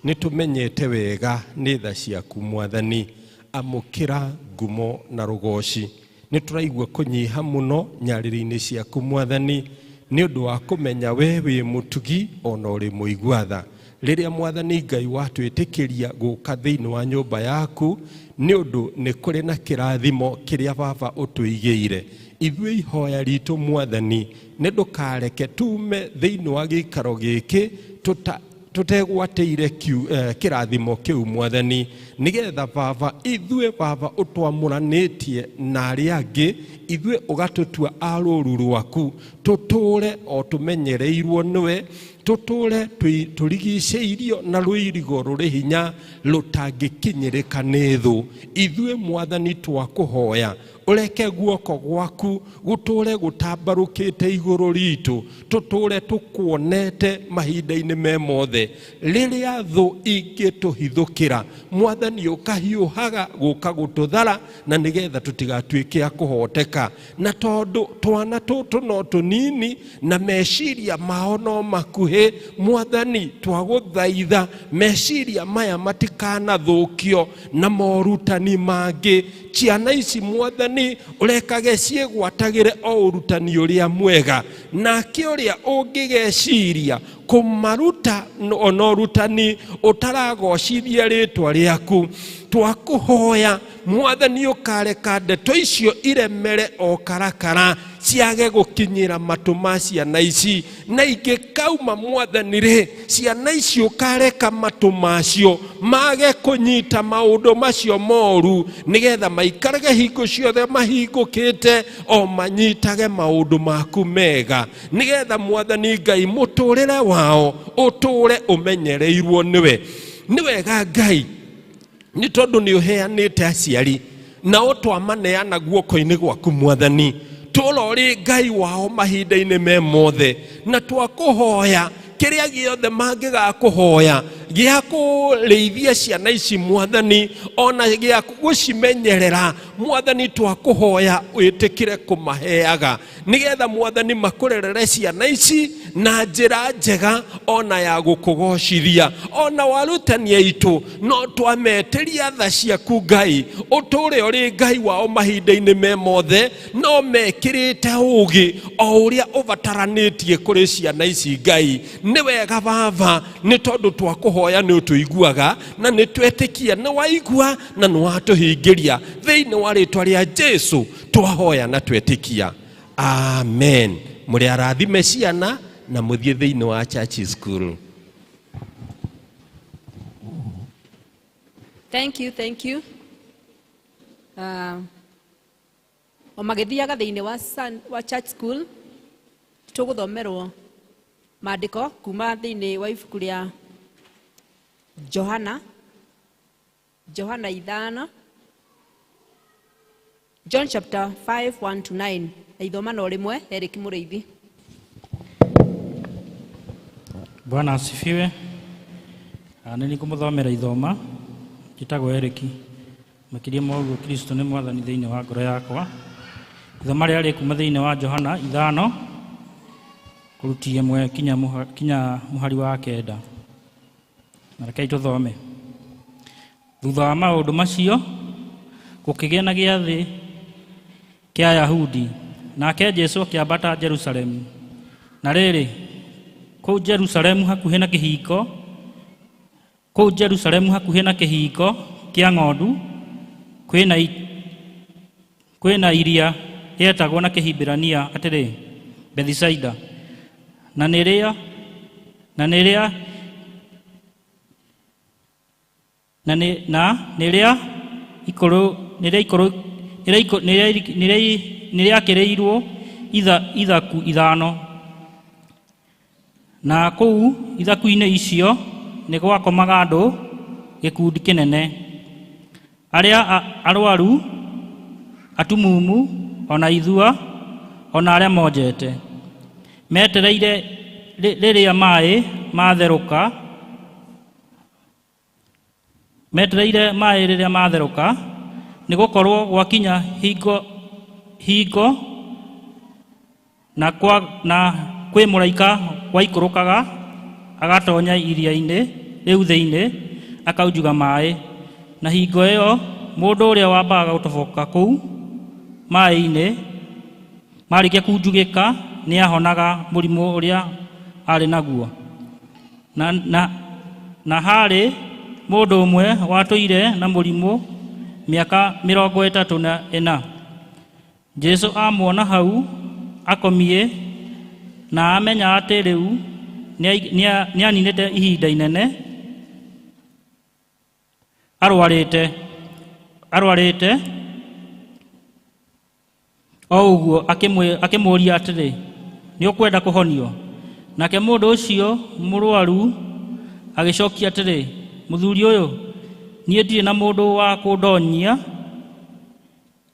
S8: nĩ tũmenyete wega nĩ tha ciaku Mwathani. Amũkĩra ngumo na rũgoci. Nĩ tũraigua kũnyiha mũno nyarĩrĩ-inĩ ciaku Mwathani, nĩ ũndũ wa kũmenya we wĩ mũtugi ona ũrĩ mũigua tha. Rĩrĩa Mwathani Ngai watwĩtĩkĩria gũka thĩinĩ wa nyũmba yaku, nĩ ũndũ nĩ kũrĩ na kĩrathimo kĩrĩa Baba ũtũigĩire. Ithuĩ ihoya ritũ Mwathani, nĩ ndũkareke tume thĩinĩ wa gĩikaro gĩkĩ tũtegwatĩire kĩrathimo kĩu Mwathani, nĩgetha Baba ithuĩ Baba ũtwamũranĩtie na arĩa angĩ, ithuĩ ũgatũtua a rũũru rwaku, tũtũũre o tũmenyereirwo nĩwe, tũtũũre tũrigicĩirio na rũirigo rũrĩ hinya rũtangĩkinyĩrĩka nĩ thũ. Ithuĩ Mwathani twakũhoya ũreke guoko gwaku gũtũũre gũtambarũkĩte igũrũ ritũ, tũtũũre tũkuonete mahinda-inĩ me mothe. Rĩrĩa thũ ingĩtũhithũkĩra, Mwathani ũkahiũhaga gũka gũtũthara, na nĩgetha tũtigatuĩke a kũhoteka. Na tondũ twana tũtũ no tũnini na meciria mao no makuhĩ, Mwathani twagũthaitha meciria maya matikanathũkio na morutani mangĩ. Ciana ici Mwathani ũrekage ciĩgwatagĩre o ũrutani ũrĩa mwega, nake ũrĩa ũngĩgeciria kũmaruta ona ũrutani ũtaragocithia rĩtwa rĩaku, twakũhoya Mwathani ũkareka ndeto icio iremere o karakara, ciage gũkinyĩra matũ ma ciana ici. Na ingĩkauma Mwathani rĩ, ciana ici ũkareka matũ macio mage kũnyita maũndũ macio moru, nĩgetha maikarage hingo ciothe mahingũkĩte o manyitage maũndũ maku mega, nĩgetha Mwathani Ngai mũtũrĩre wao ũtũre ũmenyereirwo nĩwe. Nĩ wega Ngai, nĩ tondũ nĩ ũheanĩte aciari nao twamaneana guoko-inĩ gwaku Mwathani, tũra ũrĩ Ngai wao mahinda-inĩ me mothe, na twakũhoya kĩrĩa gĩothe mangĩgakũhoya gĩa kũrĩithia ciana ici Mwathani, ona gĩa gũcimenyerera Mwathani, twakũhoya wĩtĩkĩre kũmaheaga, nĩgetha Mwathani makũrerere ciana ici na njĩra njega ona ya gũkũgocithia. Ona warutani aitũ no twametĩria tha ciaku Ngai, ũtũũre ũrĩ Ngai wao mahinda-inĩ me mothe, no mekĩrĩte ũũgĩ o ũrĩa ũbataranĩtie kũrĩ ciana ici Ngai. Nĩ wega Baba, nĩ tondũ twakũhoya nĩ ũtũiguaga, na nĩ twetĩkia nĩ waigua na nĩ watũhingĩria. Thĩinĩ wa rĩtwa rĩa Jesu twahoya na twetĩkia, amen. Mũrĩ arathime ciana na mũthiĩ thĩinĩ wa church school.
S1: Thank you, thank you. O magĩthiaga thĩinĩ wa church school, tũgũthomerwo maandĩko kuma thĩinĩ wa ibuku rĩa Johana. Johana 5, John chapter 5 1 to 9. Ithoma no rimwe Eric Muriithi.
S9: Bwana asifiwe. Nĩ nikũmũthomera ithoma njĩtagwo Eric. Makĩria ma ũguo Kristo nĩ mwathani thĩinĩ wa ngoro yakwa. Ithoma rĩrĩa rĩkuma thĩinĩ wa Johana 5 kũrutia 1 kinya mũhari wa 9. Na rekei tũthome. Thutha wa maũndũ macio gũkĩgĩa na gĩathĩ kĩa Ayahudi, nake Jesũ akĩambata Jerusalemu. Na rĩrĩ, kũu Jerusalemu hakuhĩ na kĩhingo, kũu Jerusalemu hakuhĩ na kĩhingo kĩa ng'ondu, kwĩna iria rĩetagwo na Kĩhibirania atĩrĩ, Bethisaida. Na nĩrĩa na nĩrĩa na nĩ na nĩrĩa ikũrũ nĩrĩa ikũrũ nĩrĩa nĩrĩakĩrĩirwo ithaku 5. Na kũu ithaku-inĩ icio nĩ gwakomaga andũ gĩkundi kĩnene, arĩa arwaru, atumumu, ona ithua, ona arĩa monjete, metereire rĩrĩa maĩ matherũka, metereire maĩ rĩrĩa matherũka, nĩ gũkorwo gwakinya hingo na kwĩ mũraika waikũrũkaga agatonya iria-inĩ rĩu thĩinĩ akaunjuga maĩ. Na hingo ĩyo mũndũ ũrĩa wambaga gũtoboka kũu maĩ-inĩ marĩkia kunjugĩka nĩahonaga mũrimũ ũrĩa arĩ naguo. Na harĩ mũndũ ũmwe watũire na mũrimũ mĩaka 34. Jesũ amuona hau akomie na amenya atĩ rĩu nĩaninĩte ihinda inene arwarĩte o ũguo, akĩmũũria atĩrĩ, nĩ ũkwenda kũhonio? Nake mũndũ ũcio mũrwaru agĩcokia atĩrĩ, mũthuri ũyũ, niĩ ndirĩ na mũndũ wa kũndonyia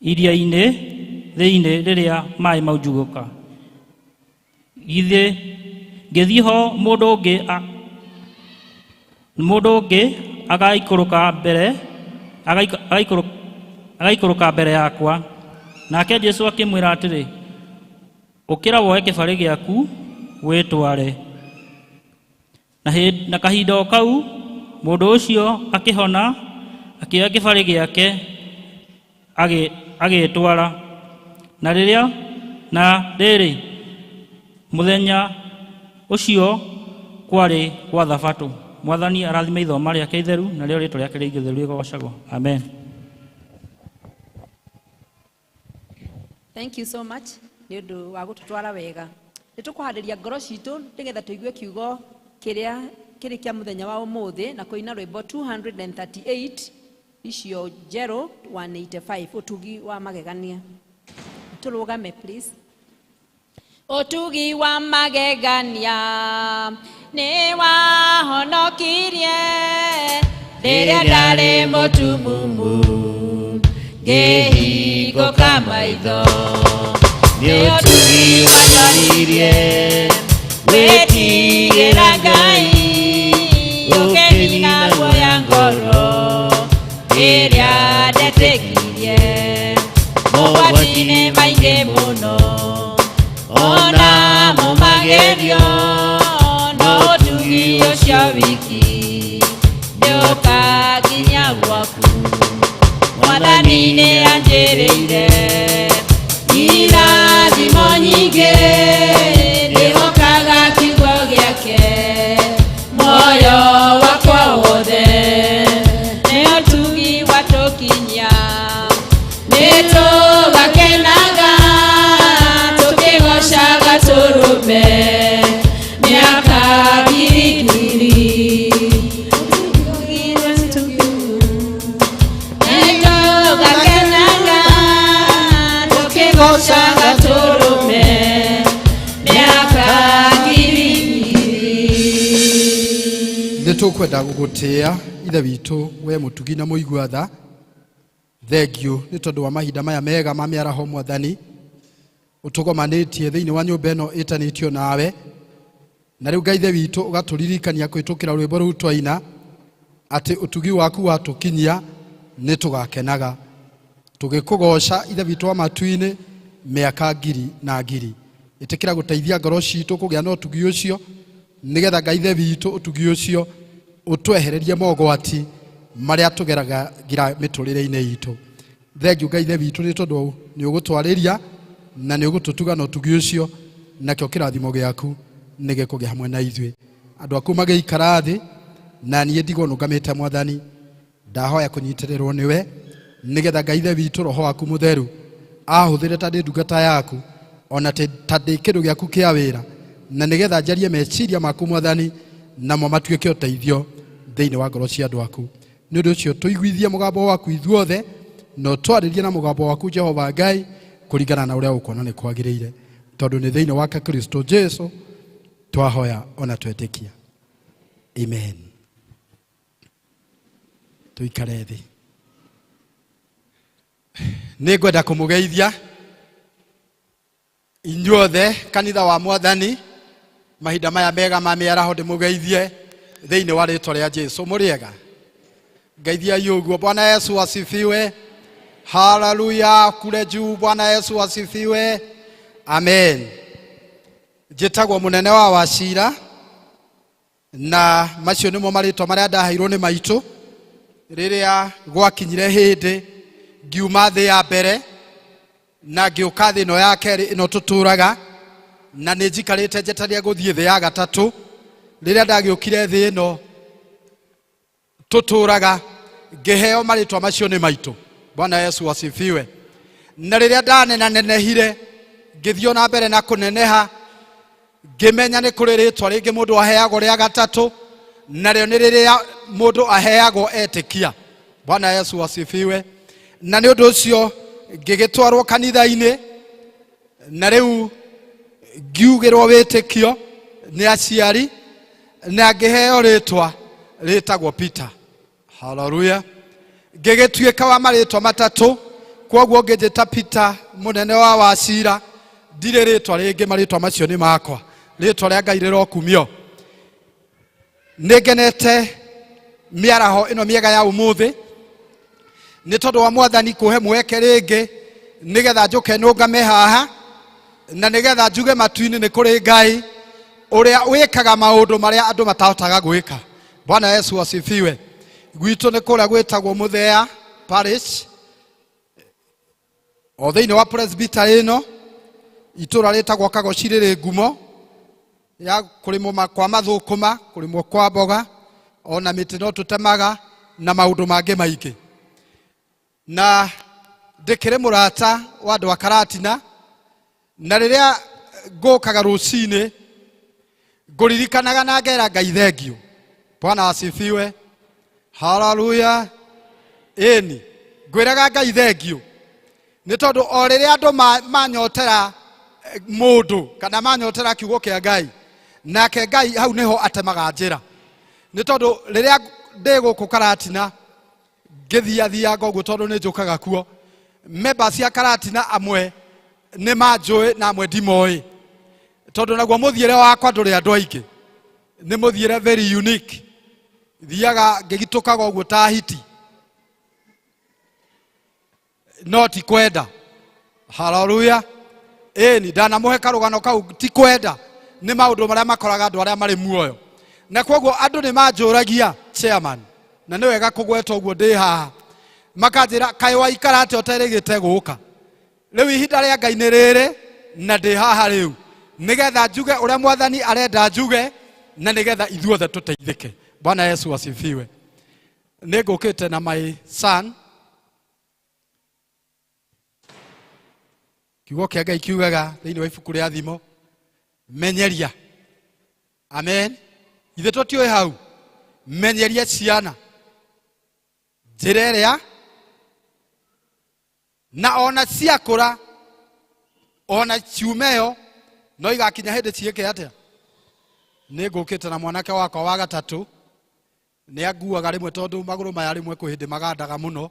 S9: iria-inĩ thĩinĩ rĩrĩa maĩ maunjugũka. Githĩ ngĩthiĩ ho mũndũ ũngĩ agaikũrũka mbere yakwa. Nake Jesũ akĩmwĩra atĩrĩ, ũkĩra woe kĩbarĩ gĩaku wĩtware. Na kahinda o kau mũndũ ũcio akĩhona, akĩoya kĩbarĩ gĩake agĩtwara. Na rĩrĩ, mũthenya ũcio kwarĩ gwa Thabatũ. Mwathani arathime ithoma rĩake itheru, narĩo rĩĩtwa rĩake rĩingĩ itheru rĩgoocagwo. Amen.
S1: Thank you so much nĩ ũndũ wa gũtũtwara wega. Nĩ tũkũharĩria ngoro citũ nĩgetha tũigue kiugo kĩrĩa kĩrĩ kĩa mũthenya wa ũmũthĩ na kũina rwĩmbo 238 icio njerũ 185, ũtugi wa magegania. Tũrũgame please. Ũtugi wa magegania nĩ wahonokirie rĩrĩa ndarĩ mũtumumu, ngĩhingũka maitho.
S10: Nĩ ũtugi wanyonirie wĩtigĩra Ngai, ũkĩnina guoya ngoro rĩrĩa ndetĩkirie. Mogwati-inĩ maingĩ mũno ona mo magerio, no ũtugi ũcio wiki nĩũkanginya gwaku. Mwathani nĩanjĩrĩire irathimo nyingĩ, ndĩhokaga kiugo gĩake muoyo wakwa wothe. Nĩ ũtugi watũkinyia, nĩtũgakenaga tũkĩgocaga tũrũme mĩaka ngiri ngiri. Nĩtũgakenaga tũkĩgocaga tũrũme mĩaka ngiri ngiri.
S4: Nĩ tũkwenda gũgũtĩĩa Ithe witũ, we mũtugi na mũigua tha, thengiũ nĩ tondũ wa mahinda maya mega ma mĩaraho Mwathani, ũtũgomanĩtie thĩinĩ wa nyũmba ĩno ĩtanĩtio nawe. Na rĩu Ngai Ithe witũ ũgatũririkania kũhĩtũkĩra rwĩmbo rũu twaina atĩ ũtugi waku watũkinyia nĩ tũgakenaga tũgĩkũgoca Ithe witũ wa matu-inĩ mĩaka ngiri na ngiri. Ĩtĩkĩra gũteithia ngoro citũ kũgĩa na ũtugi ũcio, nĩgetha Ngai Ithe witũ ũtugi ũcio ũtwehererie mogwati marĩa tũgeragĩra mĩtũrĩre-inĩ itũ. Thengiũ Ngai Ithe witũ nĩ tondũ nĩ ũgũtwarĩria na nĩ ũgũtũtuga na ũtugi ũcio, nakĩo kĩrathimo gĩaku nĩ gĩkũgĩa hamwe na ithuĩ. Andũ aku magĩikara thĩ na niĩ ndigwo nũngamĩte Mwathani, ndahoya kũnyitĩrĩrwo nĩwe nĩgetha Ngai Ithe witũ Roho waku mũtheru ahũthĩre ta ndĩ ndungata yaku ona ta ndĩ kĩndũ gĩaku kĩa wĩra, na nĩgetha njarie meciria maku Mwathani, namo matuĩke ũteithio thĩinĩ wa ngoro cia andũ aku. Nĩ ũndũ ũcio tũiguithie mũgambo waku ithuothe na ũtwarĩrie na mũgambo waku Jehova Ngai kũringana na ũrĩa ũkuona nĩ kwagĩrĩire, tondũ nĩ thĩinĩ wake Kristo Jesu twahoya ona twetĩkia, amen. Tũikare thĩ. Nĩ ngwenda kũmũgeithia inyuothe kanitha wa Mwathani mahinda maya mega ma mĩaraho, ndĩmũgeithie thĩinĩ wa rĩtwa rĩa Jesu. Mũrĩega? Ngeithiai ũguo. Bwana Yesu asifiwe. Haleluya. Kule juu. Bwana Yesu asifiwe. Amen. Njĩtagwo mũnene wa Wacira, na macio nĩmo marĩtwa marĩa ndaheirwo nĩ maitũ rĩrĩa gwakinyire hĩndĩ ngiuma thĩ ya mbere na ngĩũka thĩ ĩno ya kerĩ ĩno tũtũraga, na nĩ njikarĩte njetereire gũthiĩ thĩ ya gatatũ. Rĩrĩa ndagĩũkire thĩ ĩno tũtũraga ngĩheo marĩtwa macio nĩ maitũ. Bwana Yesu asifiwe. Na rĩrĩa ndanenanenehire ngĩthiĩ ona mbere na kũneneha, ngĩmenya nĩ kũrĩ rĩtwa rĩngĩ mũndũ aheagwo rĩa gatatũ, narĩo nĩ rĩrĩa mũndũ aheagwo etĩkia. Bwana Yesu asifiwe. Na nĩ ũndũ ũcio ngĩgĩtwarwo kanitha-inĩ, na rĩu ngiugĩrwo wĩtĩkio nĩ aciari na ngĩheo rĩtwa rĩtagwo Peter. Haleluya. Ngĩgĩtuĩka wa marĩtwa matatũ, kwoguo ngĩnjĩta Peter mũnene wa Wacira, ndirĩ rĩtwa rĩngĩ, marĩtwa macio nĩ makwa. Rĩtwa rĩa Ngai rĩrokumio. Nĩ ngenete mĩaraho ĩno mĩega ya ũmũthĩ nĩ tondũ wa Mwathani kũhe mweke rĩngĩ nĩgetha njũke nũngame haha na nĩgetha njuge matu-inĩ nĩ kũrĩ Ngai ũrĩa wĩkaga maũndũ marĩa andũ matahotaga gwĩka. Bwana Yesu asifiwe. Gwitũ nĩ kũrĩa gwĩtagwo Mũthea Parish, o thĩinĩ wa presbytery ĩno, itũra rĩtagwo Kagoci rĩrĩ ngumo ya kũrĩmwo kwa mathũkũma, kũrĩmwo kwa mboga, ona mĩtĩ no tũtemaga na maũndũ mangĩ maingĩ. Na ndĩkĩrĩ mũrata wa andũ a Karatina, na rĩrĩa ngũkaga rũcinĩ ngũririkanaga na ngera Ngai thengiũ. Bwana asifiwe. Haleluya. Ĩni ngwĩraga Ngai thengiũ nĩ tondũ o rĩrĩa andũ manyotera mũndũ kana manyotera kiugo kĩa Ngai, nake Ngai hau nĩho atemaga njĩra. Nĩ tondũ rĩrĩa ndĩ gũkũ Karatina ngĩthiathianga ũguo, tondũ nĩ njũkaga kuo, members cia Karatina amwe nĩ manjũĩ na amwe ndimoĩ, tondũ naguo mũthiĩre wakwa ndũrĩ andũ aingĩ, nĩ mũthiĩre very unique. Thiaga ngĩgitũkaga ũguo ta hiti, no ti kwenda. Haleluya. Ĩni ndanamũhe karũgano kau, ti kwenda, nĩ maũndũ marĩa makoraga andũ arĩa marĩ muoyo. Na koguo andũ nĩ manjũragia chairman, na nĩ wega kũgweta ũguo ndĩ haha, makanjĩra kaĩ waikara atĩa ũterĩgĩte gũka. Rĩu ihinda rĩa Ngai nĩ rĩrĩ na ndĩ haha rĩu nĩgetha njuge ũrĩa Mwathani arenda njuge, na nĩgetha ithuothe tũteithĩke. Bwana Yesu asifiwe. Nĩ ngũkĩte na my son. Kiugo kĩa Ngai kiugaga thĩinĩ wa ibuku rĩa Thimo, menyeria. Amen. Ithuĩ tũtiũĩ hau. Menyeria ciana njĩra ĩrĩa, na ona ciakũra ona ciumeyo no igakinya hĩndĩ ciĩke atĩa. Nĩ ngũkĩte na mwanake wakwa wa gatatũ. Nĩ anguaga rĩmwe tondũ magũrũ maya rĩmwe kwĩ hĩndĩ magandaga mũno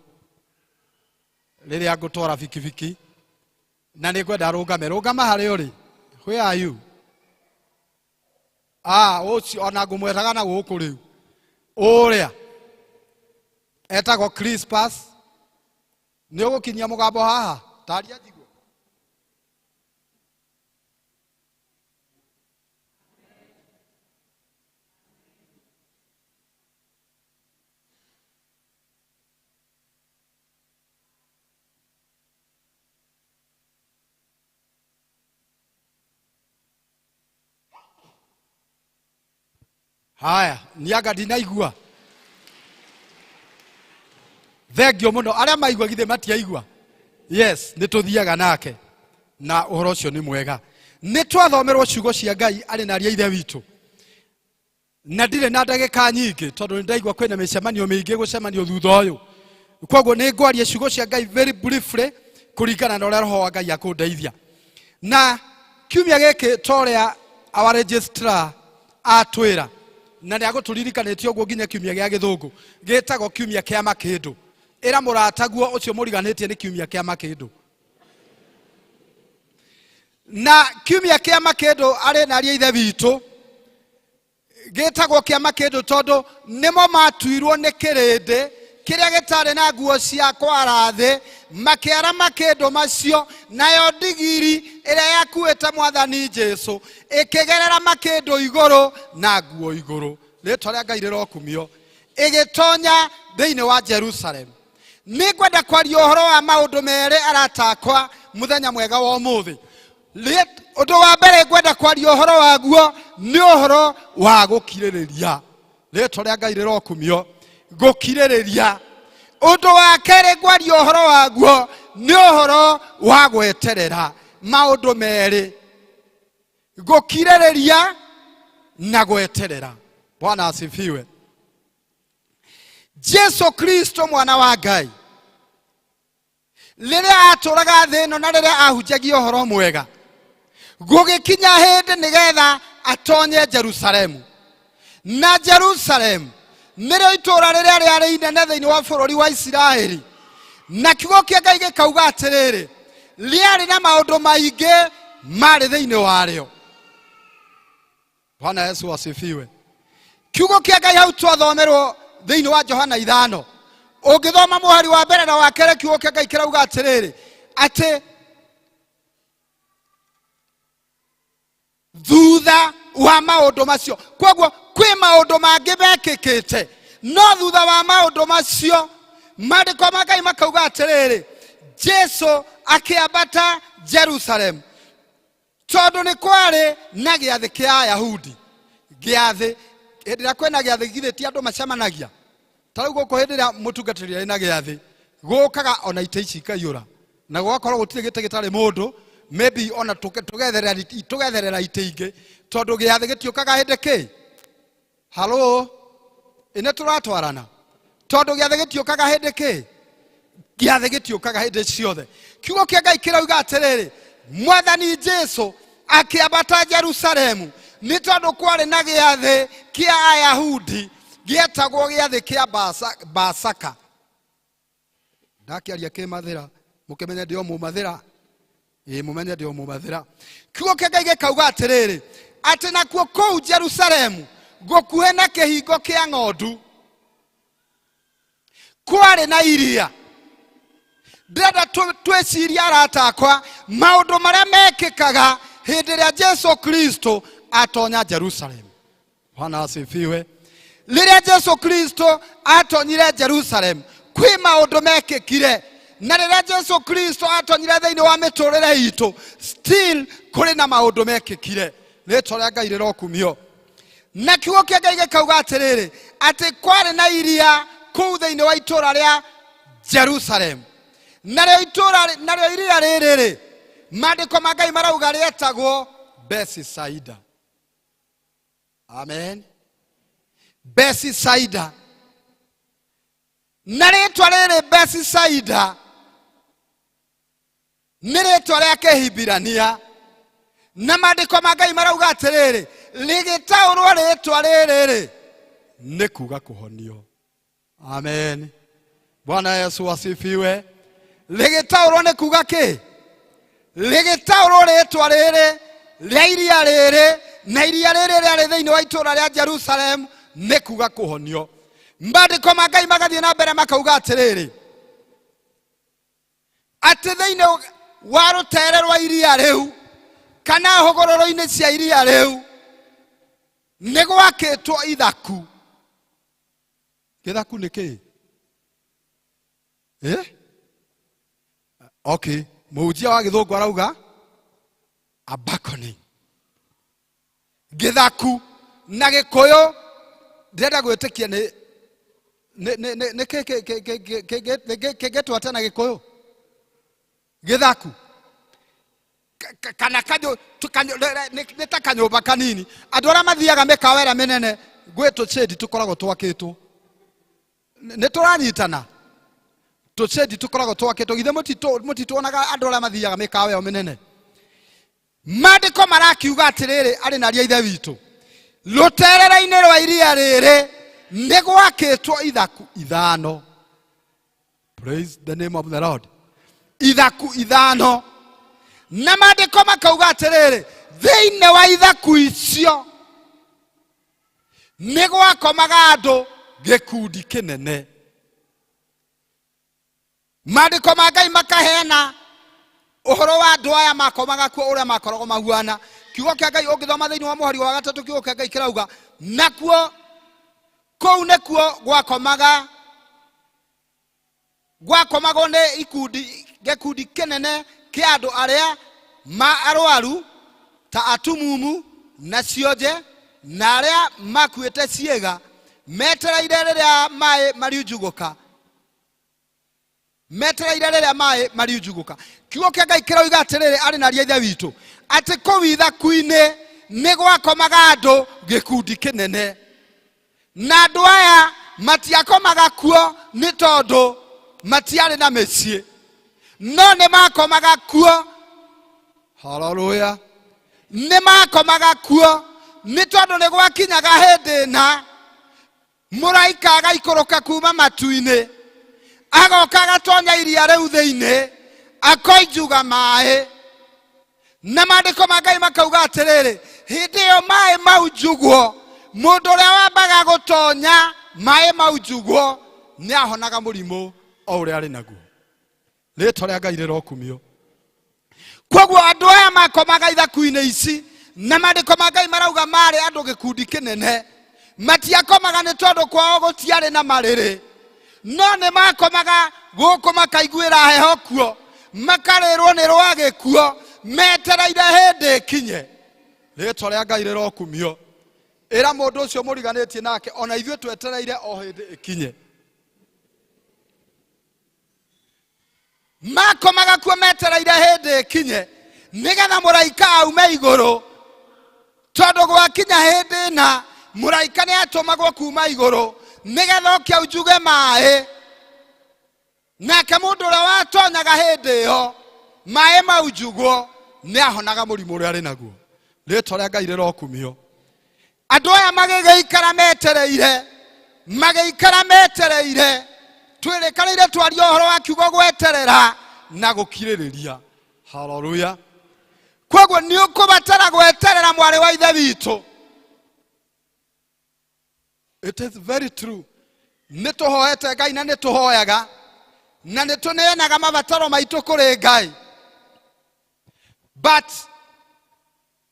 S4: rĩrĩa ngũtwara bikibiki, na nĩ ngwenda rũngame. Rũngama harĩa ũrĩ. Where are you? Ah, ũcio ona ngũmwetaga na gũkũ rĩu. Ũrĩa etagwo Crispus. Nĩ ũgũkinyia mũgambo haha? Taria njigue. Haya, nianga ndinaigua. Thengio mũno. Arĩa maigua githĩ matiaigua? Yes, nĩ tũthiaga nake na ũhoro ũcio nĩ mwega. Nĩ twathomerwo ciugo cia Ngai arĩ na aria ithe witũ, na ndirĩ na ndagĩka nyingĩ tondũ nĩ ndaigua kwĩna mĩcemanio mĩingĩ gũcemanio thutha ũyũ. Koguo nĩ ngwaria ciugo cia Ngai very briefly kũringana na ũrĩa Roho wa Ngai akũndeithia. Na kiumia gĩkĩ ta ũrĩa our registrar atwĩra, na nĩ agũtũririkanĩtie ũguo nginya kiumia gĩa gĩthũngũ gĩtagwo kiumia kĩa makĩndũ. Ĩra mũrataguo ũcio mũriganĩtie nĩ kiumia kĩa makĩndũ. Na kiumia kĩa makĩndũ arĩ na aria ithe witũ gĩtagwo kĩa makĩndũ tondũ nĩmo matuirwo nĩ kĩrĩndĩ kĩrĩa gĩtarĩ na nguo cia kwara thĩ, makĩara makĩndũ macio, nayo ndigiri ĩrĩa yakuĩte mwathani Jesu ĩkĩgerera makĩndũ igũrũ na nguo igũrũ. Rĩtwa rĩa Ngai rĩrokumio. Ĩgĩtonya thĩinĩ wa Jerusalem. Nĩ ngwenda kwaria ũhoro wa maũndũ merĩ arata akwa mũthenya mwega wa ũmũthĩ. Ũndũ wa mbere ngwenda kwaria ũhoro waguo nĩ ũhoro wa gũkirĩrĩria. Rĩtwa rĩa Ngai rĩrokumio. Gũkirĩrĩria. Ũndũ wa kerĩ ngwaria ũhoro waguo nĩ ũhoro wa gweterera. Maũndũ merĩ, gũkirĩrĩria na gweterera. Bwana asifiwe. Jesu Kristo mwana wa Ngai rĩrĩa atũraga thĩ ĩno na rĩrĩa ahunjagia ũhoro mwega, gũgĩkinya hĩndĩ nĩgetha atonye Jerusalemu. Na Jerusalemu nĩrĩo itũũra rĩrĩa rĩarĩ inene thĩinĩ wa bũrũri wa Isiraeli, na kiugo kĩa Ngai gĩkauga atĩrĩrĩ, rĩarĩ na maũndũ maingĩ marĩ thĩinĩ warĩo. Bwana Yesu asifiwe. Kiugo kĩa Ngai hau twathomerwo thĩinĩ wa Johana 5, ũngĩthoma mũhari wa mbere na wa kerĩ, kiugo kĩa Ngai kĩrauga atĩrĩrĩ, atĩ thutha wa maũndũ macio, koguo kwĩ maũndũ mangĩ mekĩkĩte, no thutha wa maũndũ macio maandĩko ma Ngai makauga atĩrĩrĩ, Jesu akĩambata Jerusalemu tondũ nĩ kwarĩ na gĩathĩ kĩa Ayahudi. Gĩathĩ, hĩndĩ ĩrĩa kwĩna gĩathĩ githĩ ti andũ macemanagia? Ta rĩu gũkũ hĩndĩ ĩrĩa mũtungatĩri arĩ na gĩathĩ, gũkaga ona itĩ ici ikaiyũra, na gũgakorwo gũtirĩ gĩtĩ gĩtarĩ mũndũ, maybe ona tũgetherera itĩ ingĩ, tondũ gĩathĩ gĩtiũkaga hĩndĩ kĩ. Halo, ĩ nĩ tũratwarana? Tondũ gĩathĩ gĩtiũkaga hĩndĩ kĩ, gĩathĩ gĩtiũkaga hĩndĩ ciothe. Kiugo kĩa Ngai kĩrauga atĩrĩrĩ, mwathani Jesu akĩambata Jerusalemu nĩ tondũ kwarĩ na gĩathĩ kĩa Ayahudi gĩetagwo gĩathĩ kĩa Pasaka. Ndakĩaria kĩmathĩra, mũkĩmenye ndĩ o mũmathĩra. Ĩ mũmenye ndĩ o mũmathĩra. Kiugo kĩa Ngai gĩkauga atĩrĩrĩ, atĩ nakuo kũu Jerusalemu gũkuhĩ na kĩhingo kĩa ng'ondu kwarĩ na iria. Ndĩrenda twĩcirie arata akwa maũndũ marĩa mekĩkaga hĩndĩ ĩrĩa Jesu Kristo atonya Jerusalemu. Bwana asifiwe. Rĩrĩa Jesu Kristo atonyire Jerusalemu kwĩ maũndũ mekĩkire, na rĩrĩa Jesu Kristo atonyire thĩinĩ wa mĩtũrĩre itũ still kũrĩ na maũndũ mekĩkire. Rĩtwa rĩa Ngai rĩrokumio. Na kiugo kĩa Ngai gĩkauga atĩrĩrĩ, atĩ kwarĩ na iria kũu thĩinĩ wa itũũra rĩa Jerusalemu, narĩo itũũra narĩo iria rĩrĩ rĩ, maandĩko ma Ngai marauga rĩetagwo Bethsaida. Amen. Bethsaida. Na rĩtwa rĩrĩ Bethsaida nĩ rĩtwa rĩa Kĩhibirania, na maandĩko ma Ngai marauga atĩrĩrĩ, rĩgĩtaũrwo rĩtwa rĩrĩ rĩ, Nĩ kuga kũhonio. Amen. Bwana Yesu asifiwe. Rĩgĩtaũrwo nĩ kuga kĩ? Rĩgĩtaũrwo rĩtwa rĩrĩ rĩa iria rĩrĩ, na iria rĩrĩ rĩarĩ thĩinĩ wa itũũra rĩa Jerusalem, nĩ kuga kũhonio. Maandĩko ma Ngai magathiĩ na mbere makauga atĩrĩrĩ, atĩ thĩinĩ wa rũtere rwa iria rĩu kana hũgũrũrũ-inĩ cia iria rĩu nĩ gwakĩtwo ithaku. Gĩthaku nĩ kĩĩ? Eh? Okay, mũhunjia wa gĩthũngũ arauga a balcony. Gĩthaku na gĩkũyũ ndĩrenda gwĩtĩkia nĩ nĩ nĩ nĩ nĩ kĩ kĩ kĩ kĩ kĩ kĩ kĩ kĩ kĩngĩtwo atĩa na gĩkũyũ? Gĩthaku kana kanyũ nĩ ta kanyũmba kanini. Andũ arĩa mathiaga mĩkawa ĩrĩa mĩnene gwĩ tũcĩndi tũkoragwo twakĩtwo. Nĩ tũranyitana? Tũcĩndi tũkoragwo twakĩtwo. Githĩ mũtituonaga andũ arĩa mathiaga mĩkawa ĩyo mĩnene? Maandĩko marakiuga atĩrĩrĩ, arĩ na aria ithe witũ, rũterere-inĩ rwa iria rĩrĩ nĩ gwakĩtwo ithaku ithano. Praise the name of the Lord. Ithaku ithano. Na maandĩko makauga atĩrĩrĩ, thĩinĩ wa ithaku icio nĩ gwakomaga andũ gĩkundi kĩnene. Maandĩko ma Ngai makaheana ũhoro wa andũ aya makomaga kuo ũrĩa makoragwo mahuana. Kiugo kĩa Ngai ũngĩthoma thĩinĩ wa mũhari wa gatatũ, kiugo kĩa Ngai kĩrauga nakuo kũu nĩkuo gwakomaga gwakomagwo nĩ ikundi gĩkundi kĩnene kĩa andũ arĩa ma arwaru ta atumumu na cionje na arĩa makuĩte ciĩga, metereire rĩrĩa maĩ mariunjugũka, metereire rĩrĩa maĩ mariunjugũka. Kiugo kĩa Ngai kĩroiga atĩrĩrĩ, arĩ na aria ithe witũ, atĩ kũu ithaku-inĩ nĩ gwakomaga andũ gĩkundi kĩnene, na andũ aya matiakomaga kuo nĩ tondũ matiarĩ na mĩciĩ, no nĩ makomaga kuo. Haleluya. Nĩ makomaga kuo nĩ tondũ nĩ gwakinyaga hĩndĩ na mũraika agaikũrũka kuma matu-inĩ, agoka agatonya iria rĩu thĩinĩ, akoinjuga maĩ. Na maandĩko ma Ngai makauga atĩrĩrĩ, hĩndĩ ĩyo maĩ maunjugwo, mũndũ ũrĩa wambaga gũtonya maĩ maunjugwo nĩ ahonaga mũrimũ o ũrĩa arĩ naguo. Rĩtwa rĩa Ngai rĩrokumio. Koguo andũ aya makomaga ithaku-inĩ ici, na maandĩko ma Ngai marauga marĩ andũ gĩkundi kĩnene. Matiakomaga nĩ tondũ kwao gũtiarĩ na marĩrĩ, no nĩ makomaga gũkũ makaiguĩra heho kuo, makarĩrwo nĩ rwagĩ kuo, metereire hĩndĩ ĩkinye. Rĩtwa rĩa Ngai rĩrokumio. Ĩra mũndũ ũcio mũriganĩtie nake, ona ithuĩ twetereire o hĩndĩ ĩkinye. Makomaga kuo metereire hĩndĩ ĩkinye, nĩgetha mũraika aume igũrũ, tondũ gwakinya hĩndĩ na mũraika nĩ atũmagwo kuma igũrũ nĩgetha oke aunjuge maĩ. Nake mũndũ ũrĩa watonyaga hĩndĩ ĩyo maĩ maunjugwo nĩ ahonaga mũrimũ ũrĩa arĩ naguo. Rĩtwa rĩa Ngai rĩrokumio. Andũ aya magĩgĩikara metereire, magĩikara metereire. Twĩrĩkanĩire twarie ũhoro wa kiugo gweterera na gũkirĩrĩria. Haleluya. Koguo nĩ ũkũbatara gweterera, mwarĩ wa ithe witũ. It is very true. Nĩ tũhoete Ngai na nĩ tũhoyaga na nĩ tũneanaga mabataro maitũ kũrĩ Ngai, but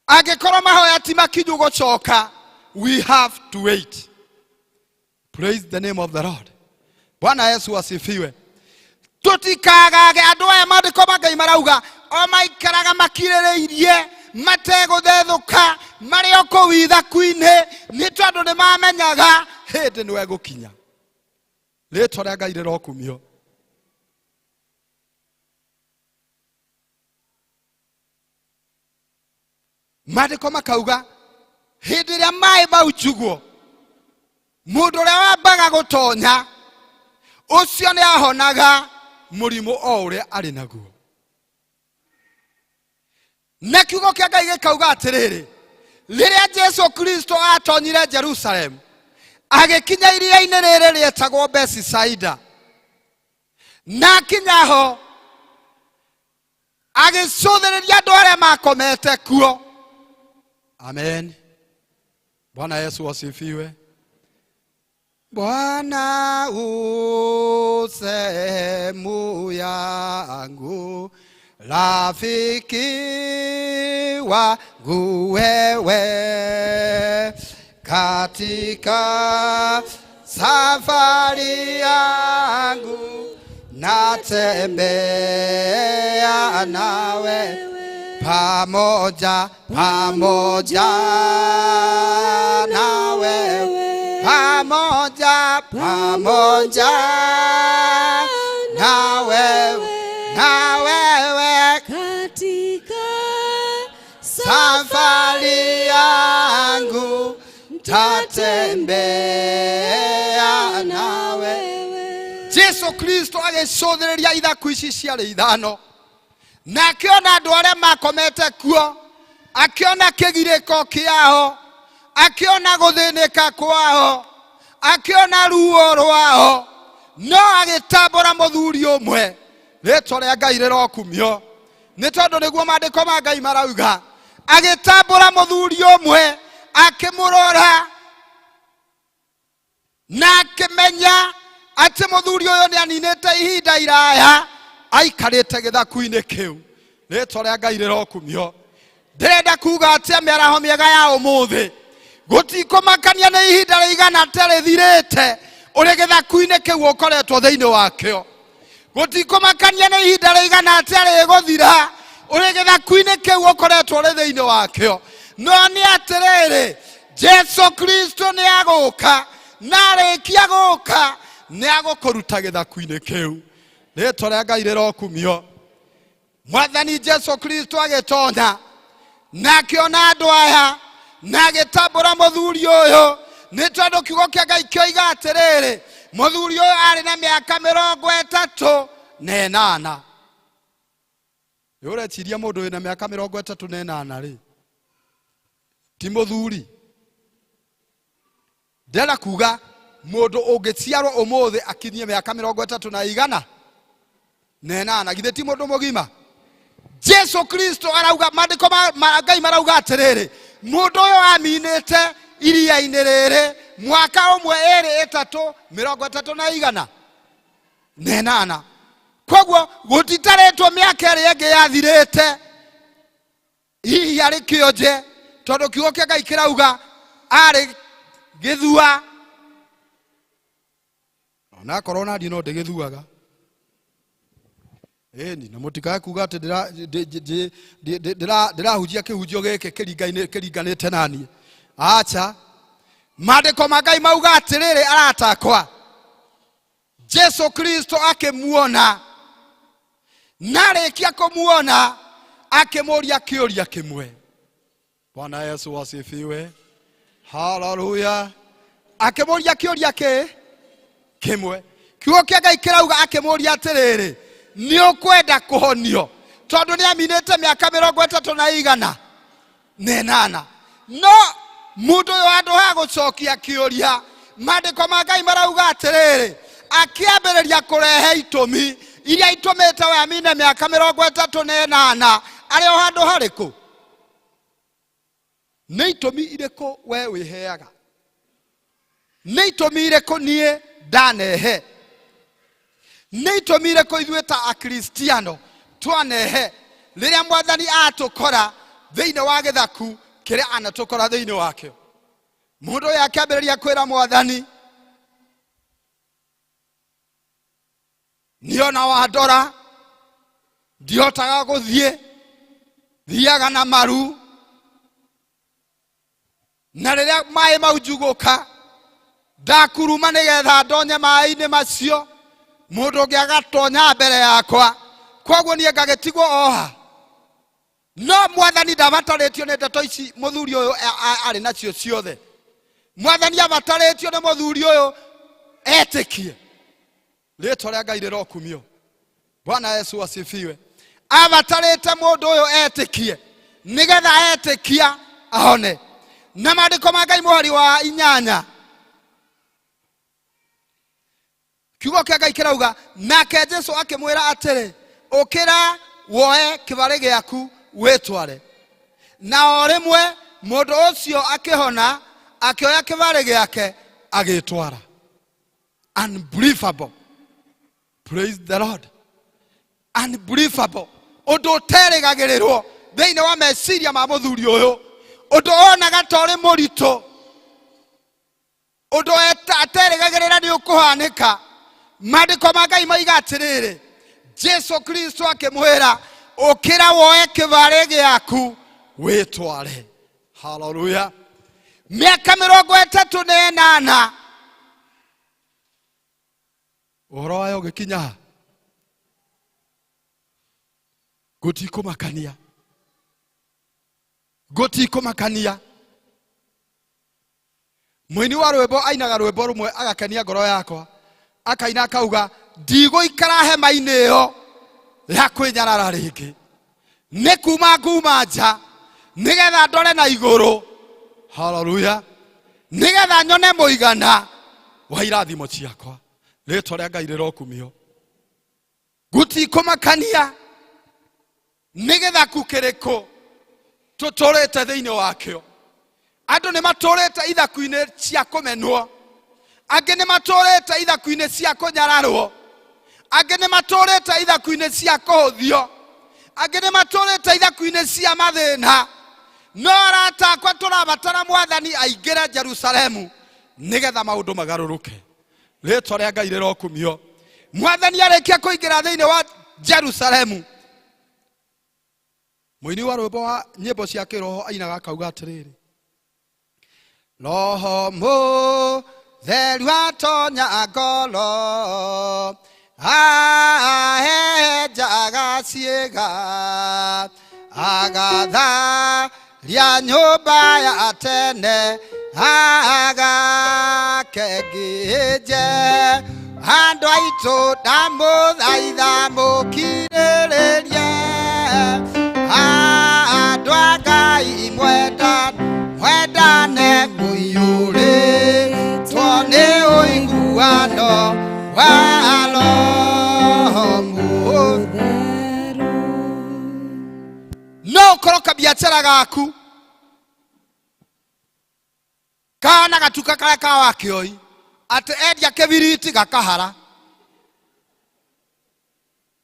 S4: angĩkorwo mahoya ti makinyu gũcoka, we have to wait. Praise the name of the Lord. Bwana Yesu asifiwe. Tũtikagage. Andũ aya maandĩko ma Ngai marauga o maikaraga makirĩrĩirie mategũthethũka marĩ o kũu ithaku-inĩ, nĩ tondũ nĩ mamenyaga hĩndĩ nĩ egũkinya. Rĩtwa rĩa Ngai rĩrokumio. Maandĩko makauga hĩndĩ ĩrĩa maĩ maunjugwo, mũndũ ũrĩa wambaga gũtonya ũcio nĩ ahonaga mũrimũ o ũrĩa arĩ naguo. Na kiugo kĩa Ngai gĩkauga atĩrĩrĩ, rĩrĩa Jesu Kristo atonyire Jerusalemu, Agĩkinya iria-inĩ rĩrĩ rĩetagwo Besisaida, na akinya ho agĩcũthĩrĩria andũ arĩa makomete kuo. Amen. Bwana Yesu asifiwe. Bwana u sehemu yangu, rafiki wangu wewe, katika safari yangu natembea nawe, pamoja pamoja nawe, pamoja pamoja nawe, na wewe
S11: katika
S4: safari yangu ntatembea nawe. Jesu Kristo agĩcũthĩrĩria ithaku ici ciarĩ ithano, na akĩona andũ arĩa makomete kuo, akĩona kĩgirĩko kĩao, akĩona gũthĩnĩka kwao, akĩona ruo rwao, no agĩtambũra mũthuri ũmwe. Rĩtwa rĩa Ngai rĩrokumio, nĩ tondũ nĩguo maandĩko ma Ngai marauga. Agĩtambũra mũthuri ũmwe, akĩmũrora na akĩmenya atĩ mũthuri ũyũ nĩ aninĩte ihinda iraya aikarĩte gĩthaku-inĩ kĩu. Rĩtwa rĩa Ngai rĩrokumio. Ndĩrenda kuga atĩa mĩaraho mĩega ya ũmũthĩ, gũtikũmakania nĩ ihinda rĩigana atĩa rĩthirĩte ũrĩ gĩthaku-inĩ kĩu ũkoretwo thĩinĩ wakĩo, gũtikũmakania nĩ ihinda rĩigana atĩa rĩgũthira ũrĩ gĩthaku-inĩ kĩu ũkoretwo ũrĩ thĩinĩ wakĩo, no nĩ atĩrĩrĩ, Jesu Kristo nĩ agũka, na arĩkia gũka nĩ agũkũruta gĩthaku-inĩ kĩu. Rĩtwa rĩa Ngai rĩrokumio. Mwathani Jesu Kristo agĩtonya na akĩona andũ aya na agĩtambũra mũthuri ũyũ, nĩ tondũ kiugo kĩa Ngai kĩoiga atĩrĩrĩ, mũthuri ũyũ arĩ na mĩaka 38. Nĩ ũreciria mũndũ wĩna mĩaka 38 rĩ ti mũthuri? Ndĩrenda kuga mũndũ ũngĩciarwo ũmũthĩ akinyie mĩaka 38, githĩ ti mũndũ mũgima? Jesu Kristo arauga, maandĩko ma Ngai marauga atĩrĩrĩ, mũndũ ũyũ aminĩte iria-inĩ rĩrĩ mwaka ũmwe, ĩrĩ, ĩtatũ, 38. Koguo gũtitarĩtwo mĩaka ĩrĩa ĩngĩ yathirĩte hihi arĩ kĩonje, tondũ kiugo kĩa Ngai kĩrauga arĩ gĩthua, onakorwo naniĩ no ndĩgĩthuaga. Ĩni, na mũtikae kuga atĩ ndĩrahunjia kĩhunjio gĩkĩ kĩringanĩte naniĩ. Acha, maandĩko ma Ngai mauga atĩrĩrĩ, arata akwa, Jesu Kristo akĩmuona, na arĩkia kũmuona akĩmũria kĩũria kĩmwe. Bwana Yesu asifiwe. Haleluya. Akĩmũria kĩũria kĩ kĩmwe. Kiugo kĩa Ngai kĩrauga akĩmũria atĩrĩrĩ, nĩ ũkwenda kũhonio? Tondũ nĩ aminĩte mĩaka 38. No mũndũ ũyũ handũ ha gũcokia kĩũria, maandĩko ma Ngai marauga atĩrĩrĩ, akĩambĩrĩria kũrehe itũmi iria itũmĩte we amine mĩaka 38 arĩ o handũ harĩkũ. Nĩ itũmi irĩkũ we wĩheaga? Nĩ itũmi irĩkũ niĩ ndanehe? Nĩ itũmi irĩkũ ithuĩ ta Akristiano twanehe rĩrĩa Mwathani atũkora thĩinĩ wa gĩthaku kĩrĩa anatũkora thĩinĩ wakĩo? Mũndũ ũyũ akĩambĩrĩria kwĩra Mwathani, niĩ ona wandora ndihotaga gũthiĩ, thiaga na maru, na rĩrĩa maĩ mau njugũka ndakuruma nĩgetha ndonye maĩ-inĩ macio, mũndũ ũngĩ agatonya mbere yakwa, koguo niĩ ngagĩtigwo oha. No Mwathani ndabatarĩtio nĩ ndeto ici mũthuri ũyũ arĩ nacio ciothe. Mwathani abatarĩtio nĩ mũthuri ũyũ etĩkie. Rĩtwa rĩa Ngai rĩrokumio. Bwana Yesu asifiwe. Abatarĩte mũndũ ũyũ etĩkie, nĩgetha etĩkia ahone. Na maandĩko ma Ngai mũhari wa 8
S12: Kiugo kĩa Ngai kĩrauga, nake Jesu akĩmwĩra atĩrĩ, ũkĩra woe kĩbarĩ gĩaku wĩtware. Na o rĩmwe mũndũ ũcio akĩhona, akĩoya kĩbarĩ gĩake agĩtwara. Unbelievable. Praise the Lord. Unbelievable. Ũndũ ũterĩgagĩrĩrwo thĩinĩ wa meciria ma mũthuri ũyũ, ũndũ onaga ta ũrĩ mũritũ, ũndũ aterĩgagĩrĩra nĩ ũkũhanĩka. Maandĩko ma Ngai maiga atĩrĩrĩ, Jesu Kristo akĩmwĩra, ũkĩra woe kĩbarĩ gĩaku wĩtware. Haleluya. Mĩaka 38 ũhoro wayo ũgĩkinya ha? Gũtikũmakania, gũtikũmakania. Mũini wa rwĩmbo ainaga rwĩmbo rũmwe agakenia ngoro yakwa, akaina akauga, ndigũikara hema-inĩ ĩyo ya kwĩnyarara rĩngĩ, nĩ kuma nguma nja nĩgetha ndore na igũrũ. Haleluya. Nĩgetha nyone mũigana wa irathimo ciakwa. Rĩtwa rĩa Ngai rĩrokumio. Gũtikũmakania nĩ gĩthaku kĩrĩkũ tũtũrĩte thĩinĩ wakĩo. Andũ nĩ matũrĩte ithaku-inĩ cia kũmenwo, angĩ nĩ matũrĩte ithaku-inĩ cia kũnyararwo, angĩ nĩ matũrĩte ithaku-inĩ cia kũhũthio, angĩ nĩ matũrĩte ithaku-inĩ cia mathĩna. No arata akwa, tũrabatara Mwathani aingĩre Jerusalemu nĩgetha maũndũ magarũrũke. Rĩtwa rĩa Ngai rĩrokumio. Mwathani arĩkia kũingĩra thĩinĩ wa Jerusalemu, mũini wa rwĩmbo wa nyĩmbo cia kĩroho ainaga akauga atĩrĩrĩ, Roho Mũtheru atonya ngoro, ahehenjaga ciĩga, agatharia nyũmba ya tene, agakengĩnje andũ aitũ, ndamũthaitha mũkirĩrĩrie, andũ a Ngai mwendane, mũiyũrĩtwo nĩ ũiguano wa Roho Mũtheru. No ũkorwo kabiacara gaku kana gatuka karĩa ka wakĩoi atĩ endia kĩbiriti gakahara.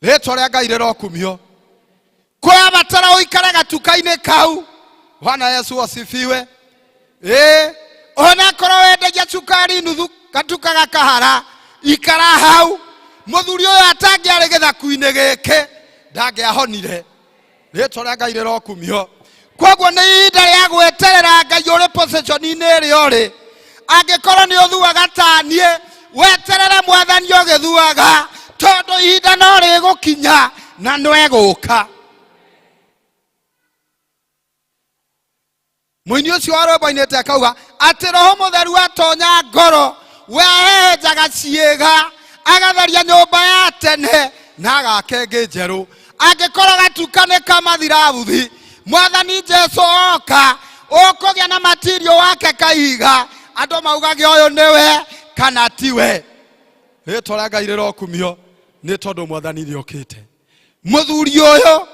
S12: Rĩtwa rĩa Ngai rĩrokumio. Kũrabatara ũikare gatuka-inĩ kau. Bwana Yesu asifiwe. Ĩĩ, onakorwo wendagia cukari nuthu, gatuka gakahara, ikara hau. Mũthuri ũyũ atangĩarĩ gĩthaku-inĩ gĩkĩ ndangĩahonire. Rĩtwa rĩa Ngai rĩrokumio. Koguo nĩ ihinda rĩa gweterera Ngai ũrĩ position-inĩ ĩrĩa ũrĩ. Angĩkorwo nĩ ũthuaga ta niĩ, weterere Mwathani ũgĩthuaga, tondũ ihinda no rĩgũkinya na no egũka. Mũini ũcio wa rwĩmbo ainĩte akauga atĩ Roho Mũtheru atonya ngoro, we ahehenjaga ciĩga, agatharia nyũmba ya tene na agaka ĩngĩ njerũ. Angĩkorwo gatuka nĩ kamathirabuthi, Mwathani Jesu oka, ũkũgĩa na matirio wake kaiga, andũ maugage ũyũ nĩwe kana tiwe. Rĩtwa rĩa Ngai rĩrokumio, nĩ tondũ Mwathani nĩokĩte. Mũthuri ũyũ,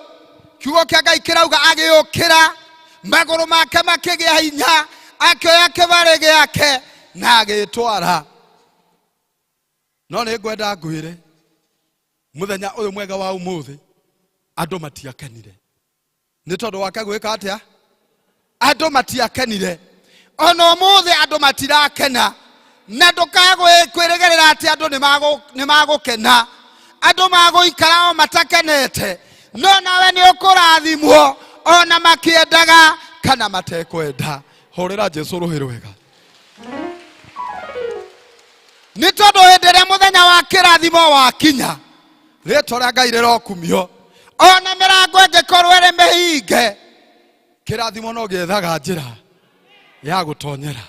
S12: kiugo kĩa Ngai kĩrauga, agĩũkĩra, magũrũ make makĩgĩa hinya, akĩoya kĩbarĩ gĩake na agĩtwara. No nĩ ngwenda ngwĩre, mũthenya ũyũ mwega wa ũmũthĩ andũ matiakenire nĩ tondũ wake gwĩka atĩa. Andũ matiakenire, ona ũmũthĩ andũ matirakena, na ndũkae kwĩrĩgĩrĩra atĩ andũ nĩ magũkena. Andũ magũikara o matakenete, no nawe nĩ ũkũrathimwo ona makĩendaga kana matekwenda. Hũrĩra Jesu rũhĩ rwega, nĩ tondũ hĩndĩ ĩrĩa mũthenya wa kĩrathimo wakinya, rĩtwa rĩa Ngai rĩrokumio. Ona mĩrango ĩngĩkorwo ĩrĩ mĩhinge, kĩrathimo no gĩethaga njĩra ya gũtonyera.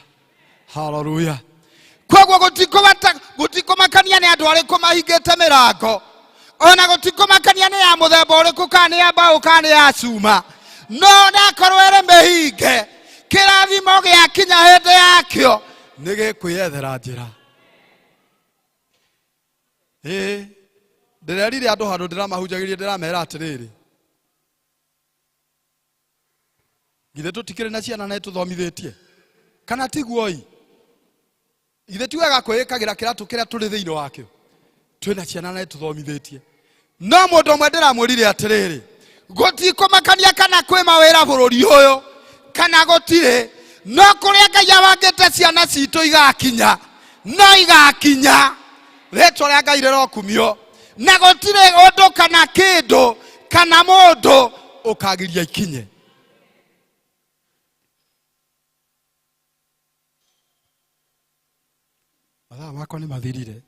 S12: Haleluya. Koguo gũtikũmakania nĩ andũ arĩkũ mahingĩte mĩrango, ona gũtikũmakania nĩ ya mũthemba ũrĩkũ, kana nĩ ya mbaũ kana nĩ ya cuma, no nakorwo ĩrĩ mĩhinge, kĩrathimo gĩakinya hĩndĩ yakĩo nĩ gĩkwĩyethera njĩra.
S4: Ĩĩ, ndĩrerire andũ handũ ndĩramahunjagĩria ndĩramera atĩrĩrĩ, githĩ tũtikĩrĩ na ciana na tũthomithĩtie kana tiguo-i? Githĩ ti wega kwĩĩkagĩra kĩratũ kĩrĩa tũrĩ thĩinĩ wakĩo? Twĩna ciana na tũthomithĩtie. No mũndũ ũmwe ndĩramwĩrire atĩrĩrĩ, gũtikũmakania kana kwĩ mawĩra bũrũri ũyũ kana gũtirĩ, no kũrĩa Ngai abangĩte ciana citũ igakinya no igakinya. Rĩtwa rĩa Ngai rĩrokumio. Na gũtirĩ ũndũ kana kĩndũ kana mũndũ ũkagiria ikinye. Mathaa makwa nĩ mathirire,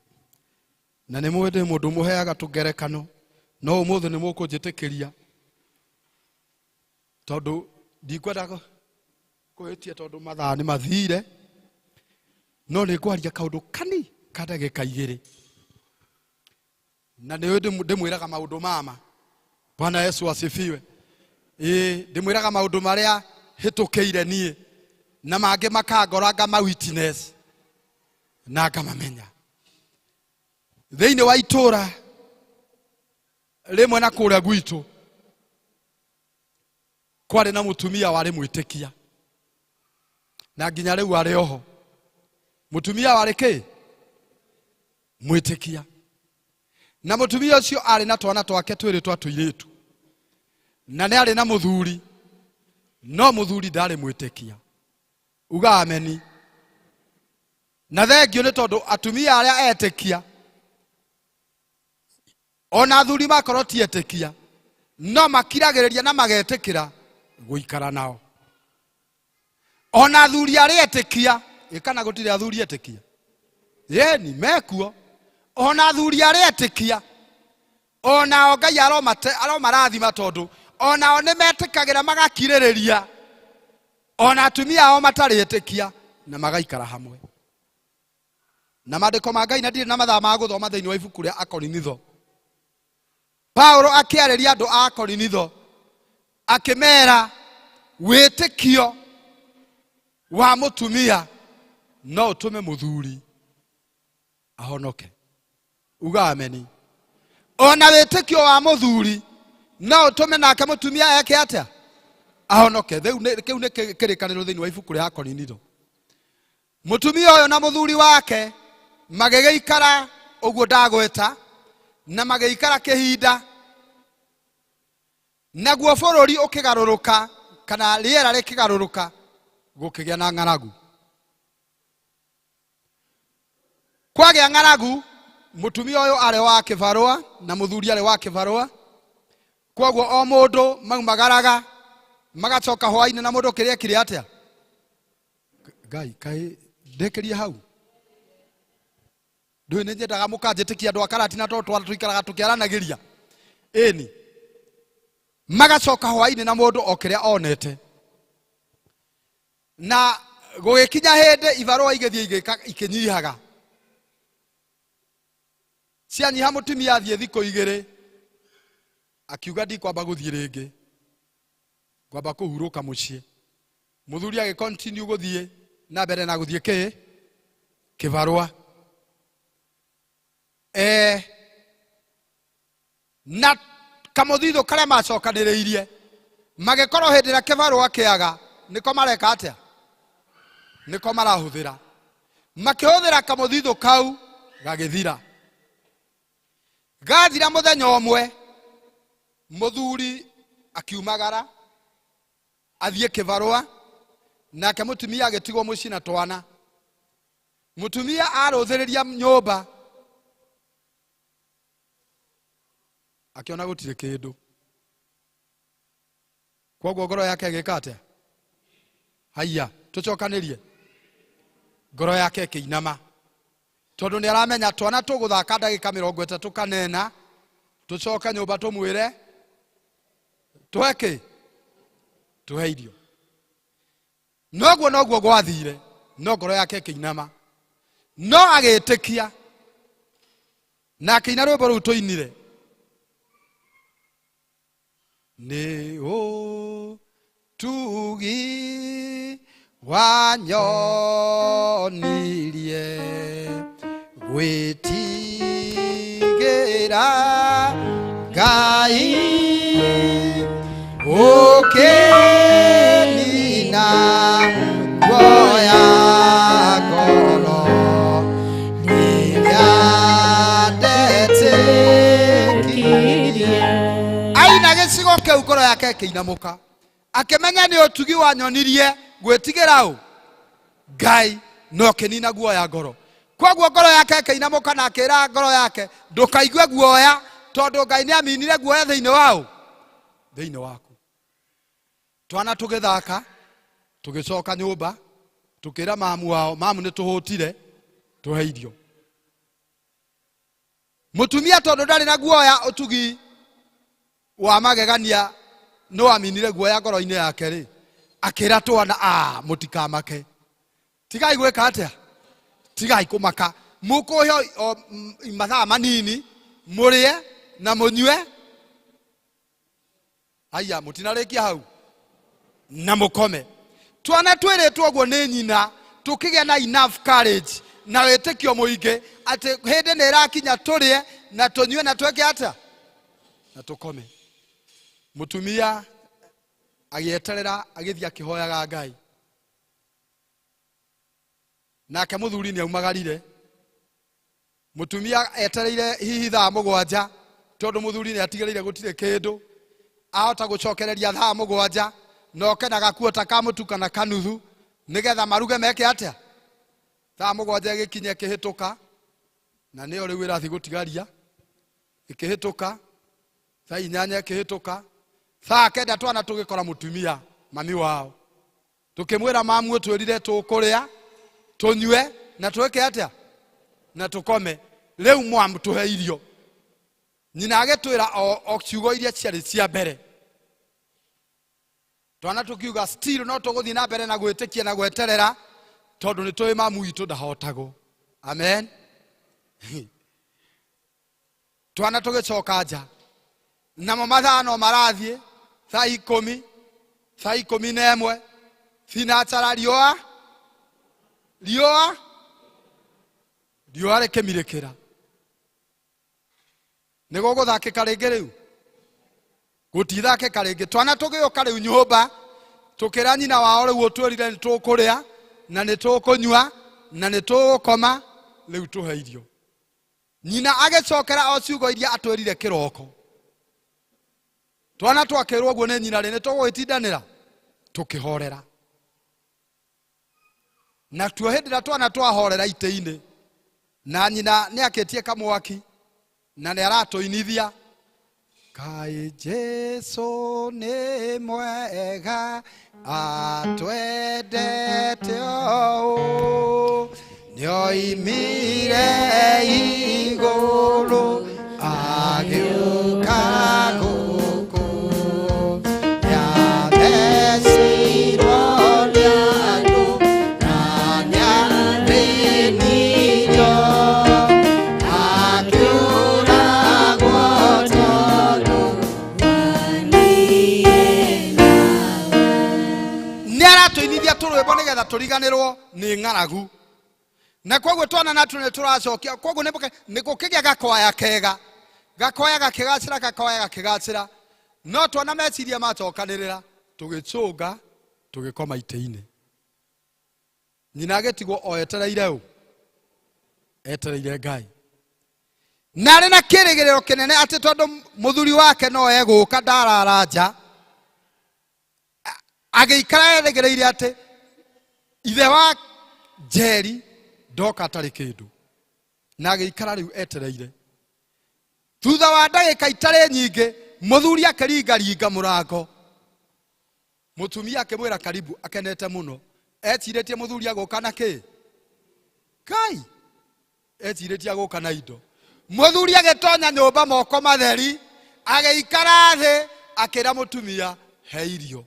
S4: na nĩ mũĩ ndĩ mũndũ mũheaga tũngerekano, no ũmũthĩ nĩ mũkũnjĩtĩkĩria tondũ ndikwenda kũhĩtia tondũ mathaa nĩ mathire, no nĩ ngwaria kaũndũ kani ka ndagĩka igĩrĩ, na nĩ ndĩmwĩraga maũndũ mama. Bwana Yesu asifiwe. Ĩĩ, ndĩmwĩraga maũndũ marĩa hĩtũkĩire niĩ na mangĩ makangora ngama witness na ngamamenya thĩinĩ wa itũra rĩmwe na kũrĩa gwitũ kwarĩ na mũtumia warĩ mwĩtĩkia na nginya rĩu arĩ oho. Mũtumia warĩ kĩ? Mwĩtĩkia. Na mũtumia ũcio arĩ na twana twake twĩrĩ twa tũirĩtu, na nĩ arĩ na mũthuri, no mũthuri ndarĩ mwĩtĩkia. Uga ameni. Na thengio nĩ tondũ atumia arĩa etĩkia ona athuri makorwo ti etĩkia no makiragĩrĩria na magetĩkĩra gũikara nao. Ona athuri arĩa etĩkia, ĩ kana gũtirĩ athuri etĩkia? Yeni mekuo. Ona athuri arĩa etĩkia onao Ngai aromarathima tondũ onao nĩ metĩkagĩra magakirĩrĩria ona atumia ao matarĩ etĩkia na magaikara hamwe. Na maandĩko ma Ngai, na ndirĩ na mathaa ma gũthoma thĩinĩ wa ibuku rĩa Akorinitho, Paulo akĩarĩria andũ a Akorinitho akĩmera wĩtĩkio wa mũtumia no ũtũme mũthuri ahonoke. Uga ameni. Ona wĩtĩkio wa mũthuri no ũtũme nake mũtumia eke atĩa? Ahonoke. Rĩu kĩu nĩ kĩrĩkanĩro thĩinĩ wa ibuku rĩa Akorinitho. Mũtumia ũyũ na mũthuri wake magĩgĩikara ũguo ndagweta, na magĩikara kĩhinda, naguo bũrũri ũkĩgarũrũka kana rĩera rĩkĩgarũrũka, gũkĩgĩa na ng'aragu. Kwagĩa ng'aragu, mũtumia ũyũ arĩ wa kĩbarũa na mũthuri arĩ wa kĩbarũa, koguo o mũndũ maumagaraga magacoka hwainĩ na mũndũ kĩrĩa ekire atĩa? Ngai kaĩ ndĩkĩrie hau ndũĩ nĩ nyendaga mũkanjĩtĩkia andũ a Karatina tondũ tũikaraga tũkĩaranagĩria. Ĩni magacoka hwainĩ na mũndũ o kĩrĩa onete, na gũgĩkinya hĩndĩ ibarũa igĩthiĩ ikĩnyihaga. Cianyiha mũtumia athiĩ thikũ igĩrĩ akiuga ndikwamba gũthiĩ rĩngĩ, ngwamba kũhurũka mũciĩ. Mũthuri agĩ continue gũthiĩ na mbere na gũthiĩ kĩ kĩbarũa. Na kamũthithũ karĩa macokanĩrĩirie magĩkorwo hĩndĩ ĩrĩa kĩbarũa kĩaga nĩko mareka atĩa? Nĩko marahũthĩra. Makĩhũthĩra kamũthithũ kau gagĩthira. Gathira mũthenya ũmwe mũthuri akiumagara athiĩ kĩbarũa, nake mũtumia agĩtigwo mũciĩ na twana. Mũtumia arũthĩrĩria nyũmba akĩona gũtirĩ kĩndũ, koguo ngoro yake ĩgĩka atĩa? Haiya, tũcokanĩrie. Ngoro yake ĩkĩinama tondũ nĩ aramenya twana tũgũthaka ndagĩka mĩrongo ĩtatũ kana ĩna, tũcoke nyũmba tũmwĩre tũhe kĩ? Tũhe irio. Noguo noguo gwathire, no ngoro yake ĩkĩinama, no agĩtĩkia na akĩina rwĩmbo rũu tũinire, nĩ ũtugi wanyonirie gwĩtigĩra. Gwĩtigĩra Ngai ũkĩnina guoya ngoro rĩrĩa ndetĩkirie.
S13: Aina gĩcigo kĩu ngoro yake ĩkĩinamũka akĩmenya nĩ ũtugi wanyonirie gwĩtigĩra ũ Ngai na ũkĩnina guoya ngoro. Koguo ngoro yake ĩkĩinamũka na akĩra ngoro yake ndũkaigue guoya tondũ Ngai nĩ aminire guoya thĩinĩ wa ũ thĩinĩ waku. Twana tũgĩthaka tũgĩcoka nyũmba tũkĩra mamu wao, mamu nĩ tũhũtire tũhe irio. Mũtumia tondũ ndarĩ na guoya ũtugi wa magegania nĩ waminire guoya ngoro-inĩ yake rĩ, akĩra twana a mũtikamake, tigai gwĩka atĩa, tigai kũmaka, mũkũhe o mathaa manini mũrĩe na mũnyue. Aya mũtinarĩkia hau na mũkome. Twana twĩrĩtwo ũguo nĩ nyina tũkĩgĩa na enough courage na wĩtĩkio mũingĩ atĩ hĩndĩ nĩ ĩrakinya tũrĩe na tũnyue na twĩke atĩa na tũkome. Mũtumia agĩeterera agĩthiĩ akĩhoyaga Ngai, nake mũthuri nĩ aumagarire. Mũtumia etereire hihi thaa 7 tondũ mũthuri nĩ atigĩrĩire gũtirĩ kĩndũ, ahota gũcokereria thaa 7 na oke na gakuo ta ka mũtu kana kanuthu nĩgetha maruge meke atĩa. Thaa 7 ĩgĩkinya ĩkĩhĩtũka, na nĩyo rĩu ĩrathiĩ gũtigaria, ĩkĩhĩtũka thaa 8 ĩkĩhĩtũka, thaa 9 twana tũgĩkora mũtumia mami wao, tũkĩmwĩra mamu ũtwĩrire tũkũrĩa tũnyue na twĩke atĩa na tũkome, rĩu mwamu tũhe irio. Nyina agĩtwĩra o ciugo iria ciarĩ cia mbere. Twana tũkiuga still no tũgũthiĩ na mbere na gwĩtĩkia na gweterera tondũ nĩ tũĩ mamu witũ ndahotagwo. Amen. Twana tũgĩcoka nja, namo mathaa no marathiĩ, thaa 10, thaa 11, thinacara riũa riũa riũa rĩkĩmirĩkĩra. Nĩ gũgũthakĩka rĩngĩ rĩu? Gũtithakĩka rĩngĩ. Twana tũgĩũka rĩu nyũmba tũkĩra nyina wao rĩu ũtwĩrire nĩ tũkũrĩa na nĩ tũkũnyua na nĩ tũgũkoma, rĩu tũhe irio. Nyina agĩcokera o ciugo iria atwĩrire kĩroko. Twana twakĩrwo ũguo nĩ nyina rĩ, nĩ tũgũgĩtindanĩra tũkĩhorera. Na tuo hĩndĩ ĩrĩa twana twahorera itĩ-inĩ, na nyina nĩ akĩtie kamwaki na nĩ aratũinithia, Ngai Jesu nĩ mwega atwendete ũũ, nĩoimire igũrũ agĩũka gũkũ, nĩathecirwo nĩ andũ na nĩathĩnirio, akĩũragwo tondũ nĩ aratũinithia tũrwĩmbo nĩgetha tũriganĩrwo nĩ ng'aragu. Na koguo twana natuo nĩ tũracokia, koguo nĩ gũkĩgĩa gakwaya kega, gakwaya gakĩgacĩra, gakwaya gakĩgacĩra, no twana meciria macokanĩrĩra, tũgĩcũnga tũgĩkoma itĩ-inĩ. Nyina agĩtigwo o etereire ũ, etereire Ngai, na arĩ na kĩrĩgĩrĩro kĩnene atĩ tondũ mũthuri wake no egũka ndarara nja, agĩikara erĩgĩrĩire atĩ ithe wa Njeri ndoka atarĩ kĩndũ, na agĩikara rĩu etereire. Thutha wa ndagĩka itarĩ nyingĩ mũthuri akĩringaringa mũrango, mũtumia akĩmwĩra karibu, akenete mũno, ecirĩtie mũthuri agũka na kĩ? Ngai ecirĩtie agũka na indo. Mũthuri agĩtonya nyũmba moko matheri, agĩikara thĩ, akĩra mũtumia he irio.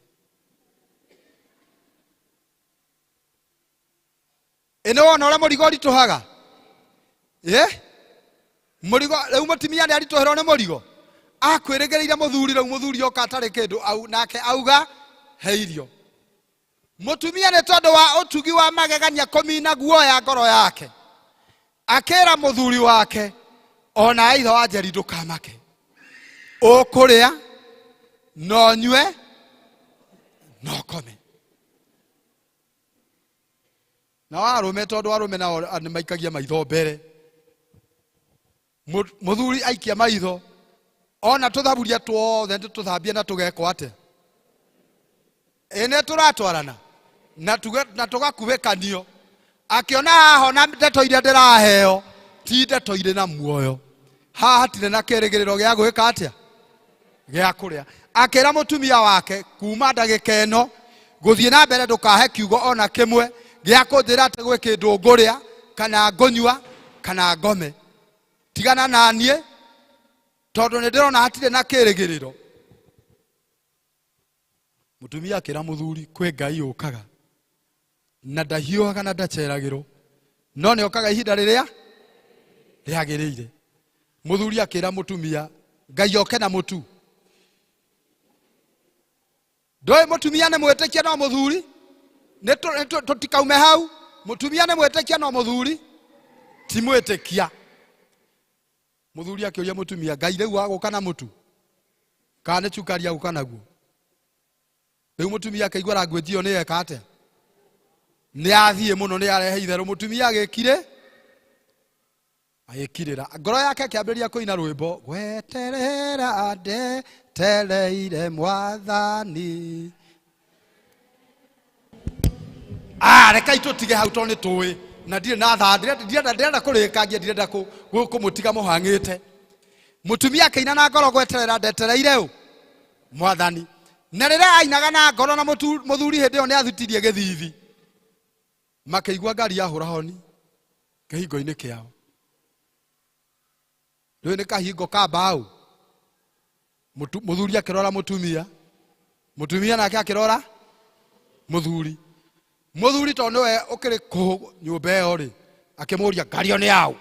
S13: Ĩ nĩ wona ũrĩa mũrigo ũritũhaga? Ĩ mũrigo rĩu mũtumia nĩ aritũhĩrwo nĩ mũrigo, akwĩrĩgĩrĩire mũthuri, rĩu mũthuri oka atarĩ kĩndũ au, nake auga he irio. Mũtumia nĩ tondũ wa ũtugi wa magegania kũmina guoya ngoro yake, akĩra mũthuri wake Ona ithe wa Njeri ndũkamake, ũkũrĩa na ũnyue na ũkome. Na arũme, tondũ arũme nao nĩ maikagia maitho mbere. Mũthuri aikia maitho ona tũthaburia tuothe nĩ tũthambie na tũgekwo atĩa, ĩ nĩ tũratwarana na na tũgakuhĩkanio. Akĩona haha ona ndeto iria ndĩraheo ti ndeto irĩ na muoyo, haha hatirĩ na kĩrĩgĩrĩro gĩa gwĩka atĩa, gĩa kũrĩa. Akĩra mũtumia wake, kuma ndagĩka ĩno gũthiĩ na mbere ndũkahe kiugo ona kĩmwe gĩa kũnjĩra atĩ gwĩ kĩndũ ngũrĩa kana ngũnyua kana ngome. Tigana na niĩ tondũ nĩ ndĩrona hatirĩ na kĩrĩgĩrĩro. Mũtumia akĩra mũthuri, kwĩ Ngai ũkaga na ndahiũhaga na ndaceragĩrwo, no nĩ okaga ihinda rĩrĩa rĩagĩrĩire. Mũthuri akĩra mũtumia, Ngai oke na mũtu. Ndũĩ mũtumia nĩ mwĩtĩkia no mũthuri nĩ tũtikaume hau. Mũtumia nĩ mwĩtĩkia no mũthuri ti mwĩtĩkia. Mũthuri akĩũria mũtumia, Ngai rĩu agũka na mũtu kana nĩ cukari agũka naguo? Rĩu mũtumia akĩigua language ĩyo nĩ eka atĩa, nĩ athiĩ mũno, nĩ arehe itherũ. Mũtumia agĩkire agĩkirĩra, ngoro yake ĩkĩambĩrĩria kũina rwĩmbo, gweterera ndetereire mwathani. Rekai tũtige hau tondũ nĩ tũĩ na ndirĩ na thaa, ndĩrenda kũrĩkangia, ndirenda kũmũtiga mũhang'ĩte. Mũtumia akĩina na ngoro, gweterera ndetereire ũ mwathani. Na rĩrĩa ainaga na ngoro na mũthuri hĩndĩ ĩyo nĩ athutirie gĩthithi, makĩigua ngari yahũra honi kĩhingo-inĩ kĩao. Rĩu nĩ kahingo ka mbaũ. Mũthuri akĩrora mũtumia, mũtumia nake akĩrora mũthuri. Mũthuri tondũ nĩwe ũkĩrĩ kũũ nyũmba ĩyo rĩ, akĩmũria ngari ĩyo nĩ yaũ?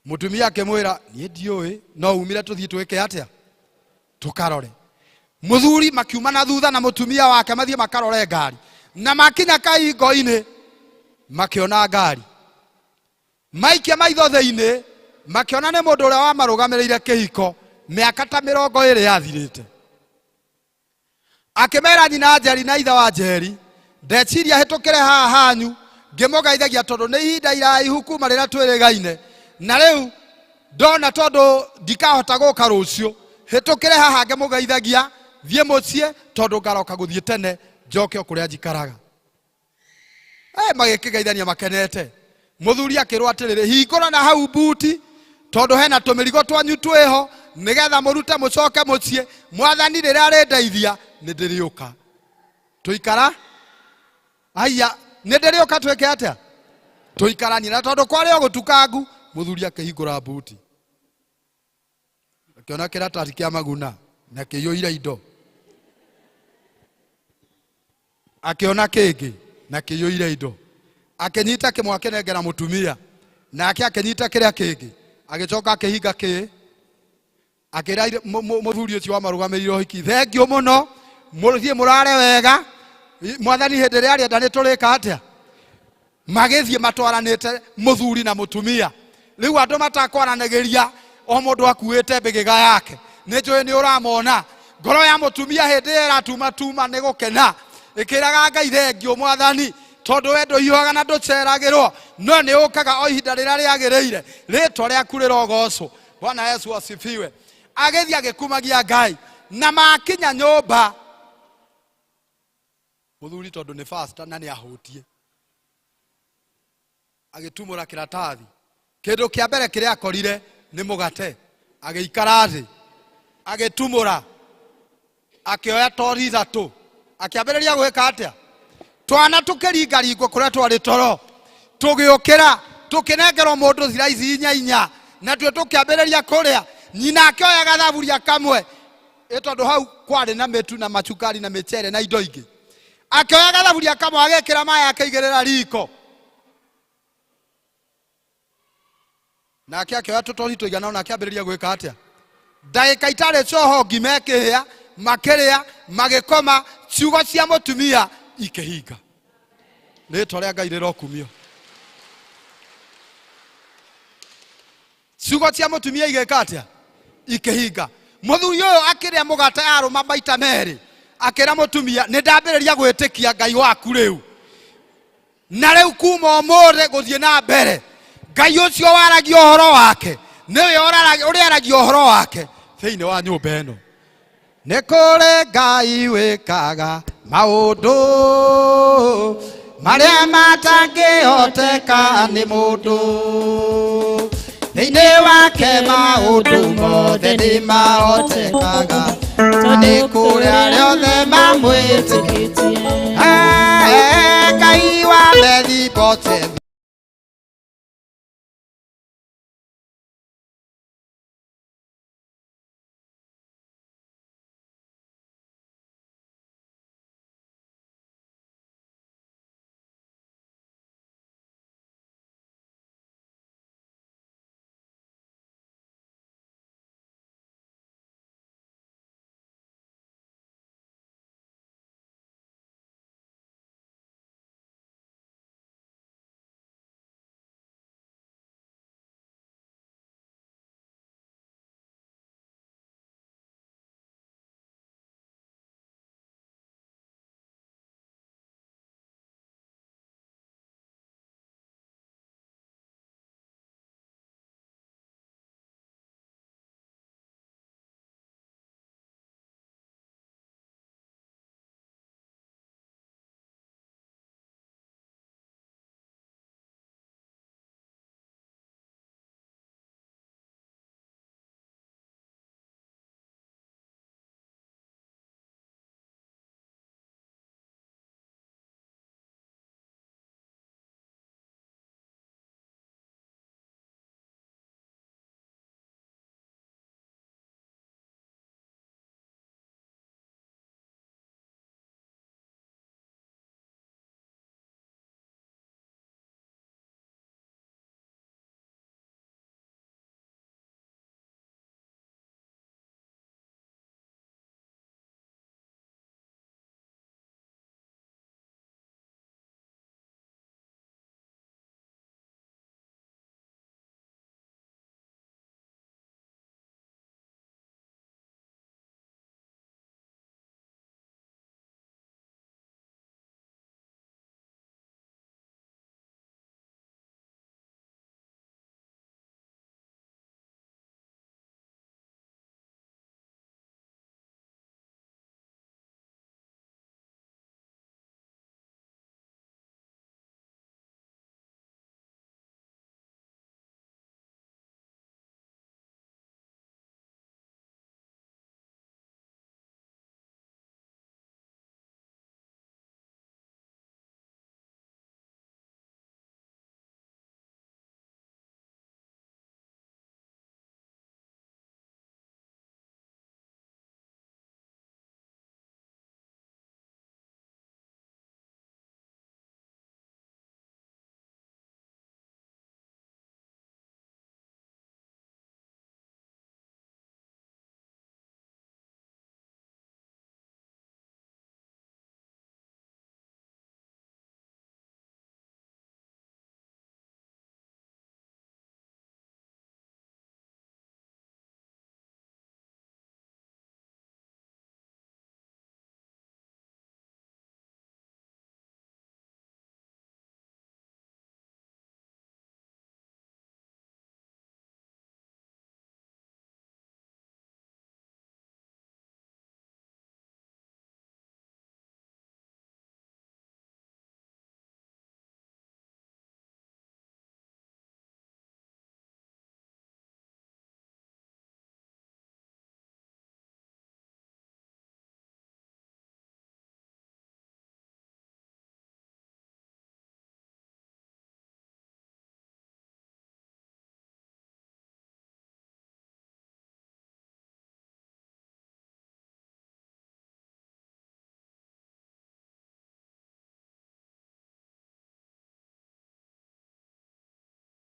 S13: Mũtumia akĩmwĩra, niĩ ndiũĩ, no umire tũthiĩ twĩke atĩa, tũkarore. Mũthuri makiuma na thutha na mũtumia wake mathiĩ makarore ngari, na makinya kahingo-inĩ makĩona ngari. Maikia maitho thĩinĩ makĩona nĩ mũndũ ũrĩa wamarũgamĩrĩire kĩhiko mĩaka ta 20 yathirĩte. Akĩmera nyina Njeri na ithe wa Njeri, ndeciria hĩtũkĩre haha hanyu ngĩmũgeithagia tondũ nĩ ihinda iraihu kuma rĩrĩa twĩrĩgaine, na rĩu ndona tondũ ndikahota gũka rũciũ, hĩtũkĩre haha ngĩmũgeithagia, thiĩ mũciĩ tondũ ngaroka gũthiĩ tene njoke o kũrĩa njikaraga. Magĩkĩgeithania makenete. Mũthuri akĩrwo atĩrĩrĩ, hingũra na hau mbuti tondũ hena tũmĩrigo twanyu twĩho nĩgetha mũrute mũcoke mũciĩ. Mwathani rĩrĩa arĩndeithia nĩ ndĩrĩũka. Tũikara aya, nĩ ndĩrĩũka twĩke atĩa? Tũikaranie. Na tondũ kwarĩ o gũtukangu, mũthuri akĩhingũra mbuti akĩona kĩratathi kĩa maguna na kĩiyũire indo, akĩona kĩngĩ na kĩiyũire indo, akĩnyita kĩmwe akĩnengera mũtumia, nake akĩnyita kĩrĩa kĩngĩ, agĩcoka akĩhinga kĩ, akĩra mũthuri ũcio wamarũgamĩrĩire ũhiki, thengiũ mũno, mũthiĩ mũrare wega, mwathani hĩndĩ ĩrĩa arĩenda nĩ tũrĩka atĩa. Magĩthiĩ matwaranĩte mũthuri na mũtumia. Rĩu andũ matakwaranagĩria, o mũndũ akuĩte mbĩgĩga yake. Nĩ njũĩ nĩ ũramona. Ngoro ya mũtumia hĩndĩ ĩyo ĩratumatuma nĩ gũkena, ĩkĩraga Ngai thengiũ mwathani, tondũ we ndũhiũhaga na ndũceragĩrwo, no nĩ ũkaga o ihinda rĩrĩa rĩagĩrĩire. Rĩtwa rĩaku rĩrogocwo. Bwana Yesu asifiwe. Agĩthiĩ agĩkumagia Ngai, na makinya nyũmba, mũthuri tondũ nĩ pastor na nĩ ahũtie, agĩtumũra kĩratathi. Kĩndũ kĩa mbere kĩrĩa akorire nĩ mũgate. Agĩikara thĩ agĩtumũra, akĩoya tori ithatũ, akĩambĩrĩria gwĩka atĩa? Twana tũkĩringaringwo kũrĩa twarĩ toro, tũgĩũkĩra tũkĩnengerwo mũndũ thiraici inya inya, natuo tũkĩambĩrĩria kũrĩa. Nyina akĩoya gathaburia kamwe, ĩ tondũ hau kwarĩ na mĩtu na macukari na mĩcere na indo ingĩ, akĩoya gathaburia kamwe agĩkĩra maĩ akĩigĩrĩra riko, nake akĩoya tũtori tũigana ona akĩambĩrĩria gwĩka atĩa. Ndagĩka itarĩ coho ngima ĩkĩhĩa, makĩrĩa magĩkoma, ciugo cia mũtumia ikĩhinga. Rĩtwa rĩa Ngai rĩrokumio.
S12: Ciugo cia mũtumia igĩka atĩa? Ikĩhinga. Mũthuri ũyũ akĩrĩa mũgate arũma maita merĩ, akĩra mũtumia, nĩ ndambĩrĩria gwĩtĩkia Ngai waku rĩu, na rĩu kuma ũmũthĩ gũthiĩ na mbere, Ngai ũcio waragia ũhoro wake nĩwe ũrĩa aragia ũhoro wake thĩinĩ wa nyũmba ĩno. Nĩ kũrĩ Ngai wĩkaga maũndũ marĩa matangĩhoteka nĩ mũndũ, thĩinĩ wake maũndũ mothe nĩ mahotekaga, nĩ kũrĩ arĩa othe mamwĩtĩkĩtie. Ngai wa Mefiboshethu.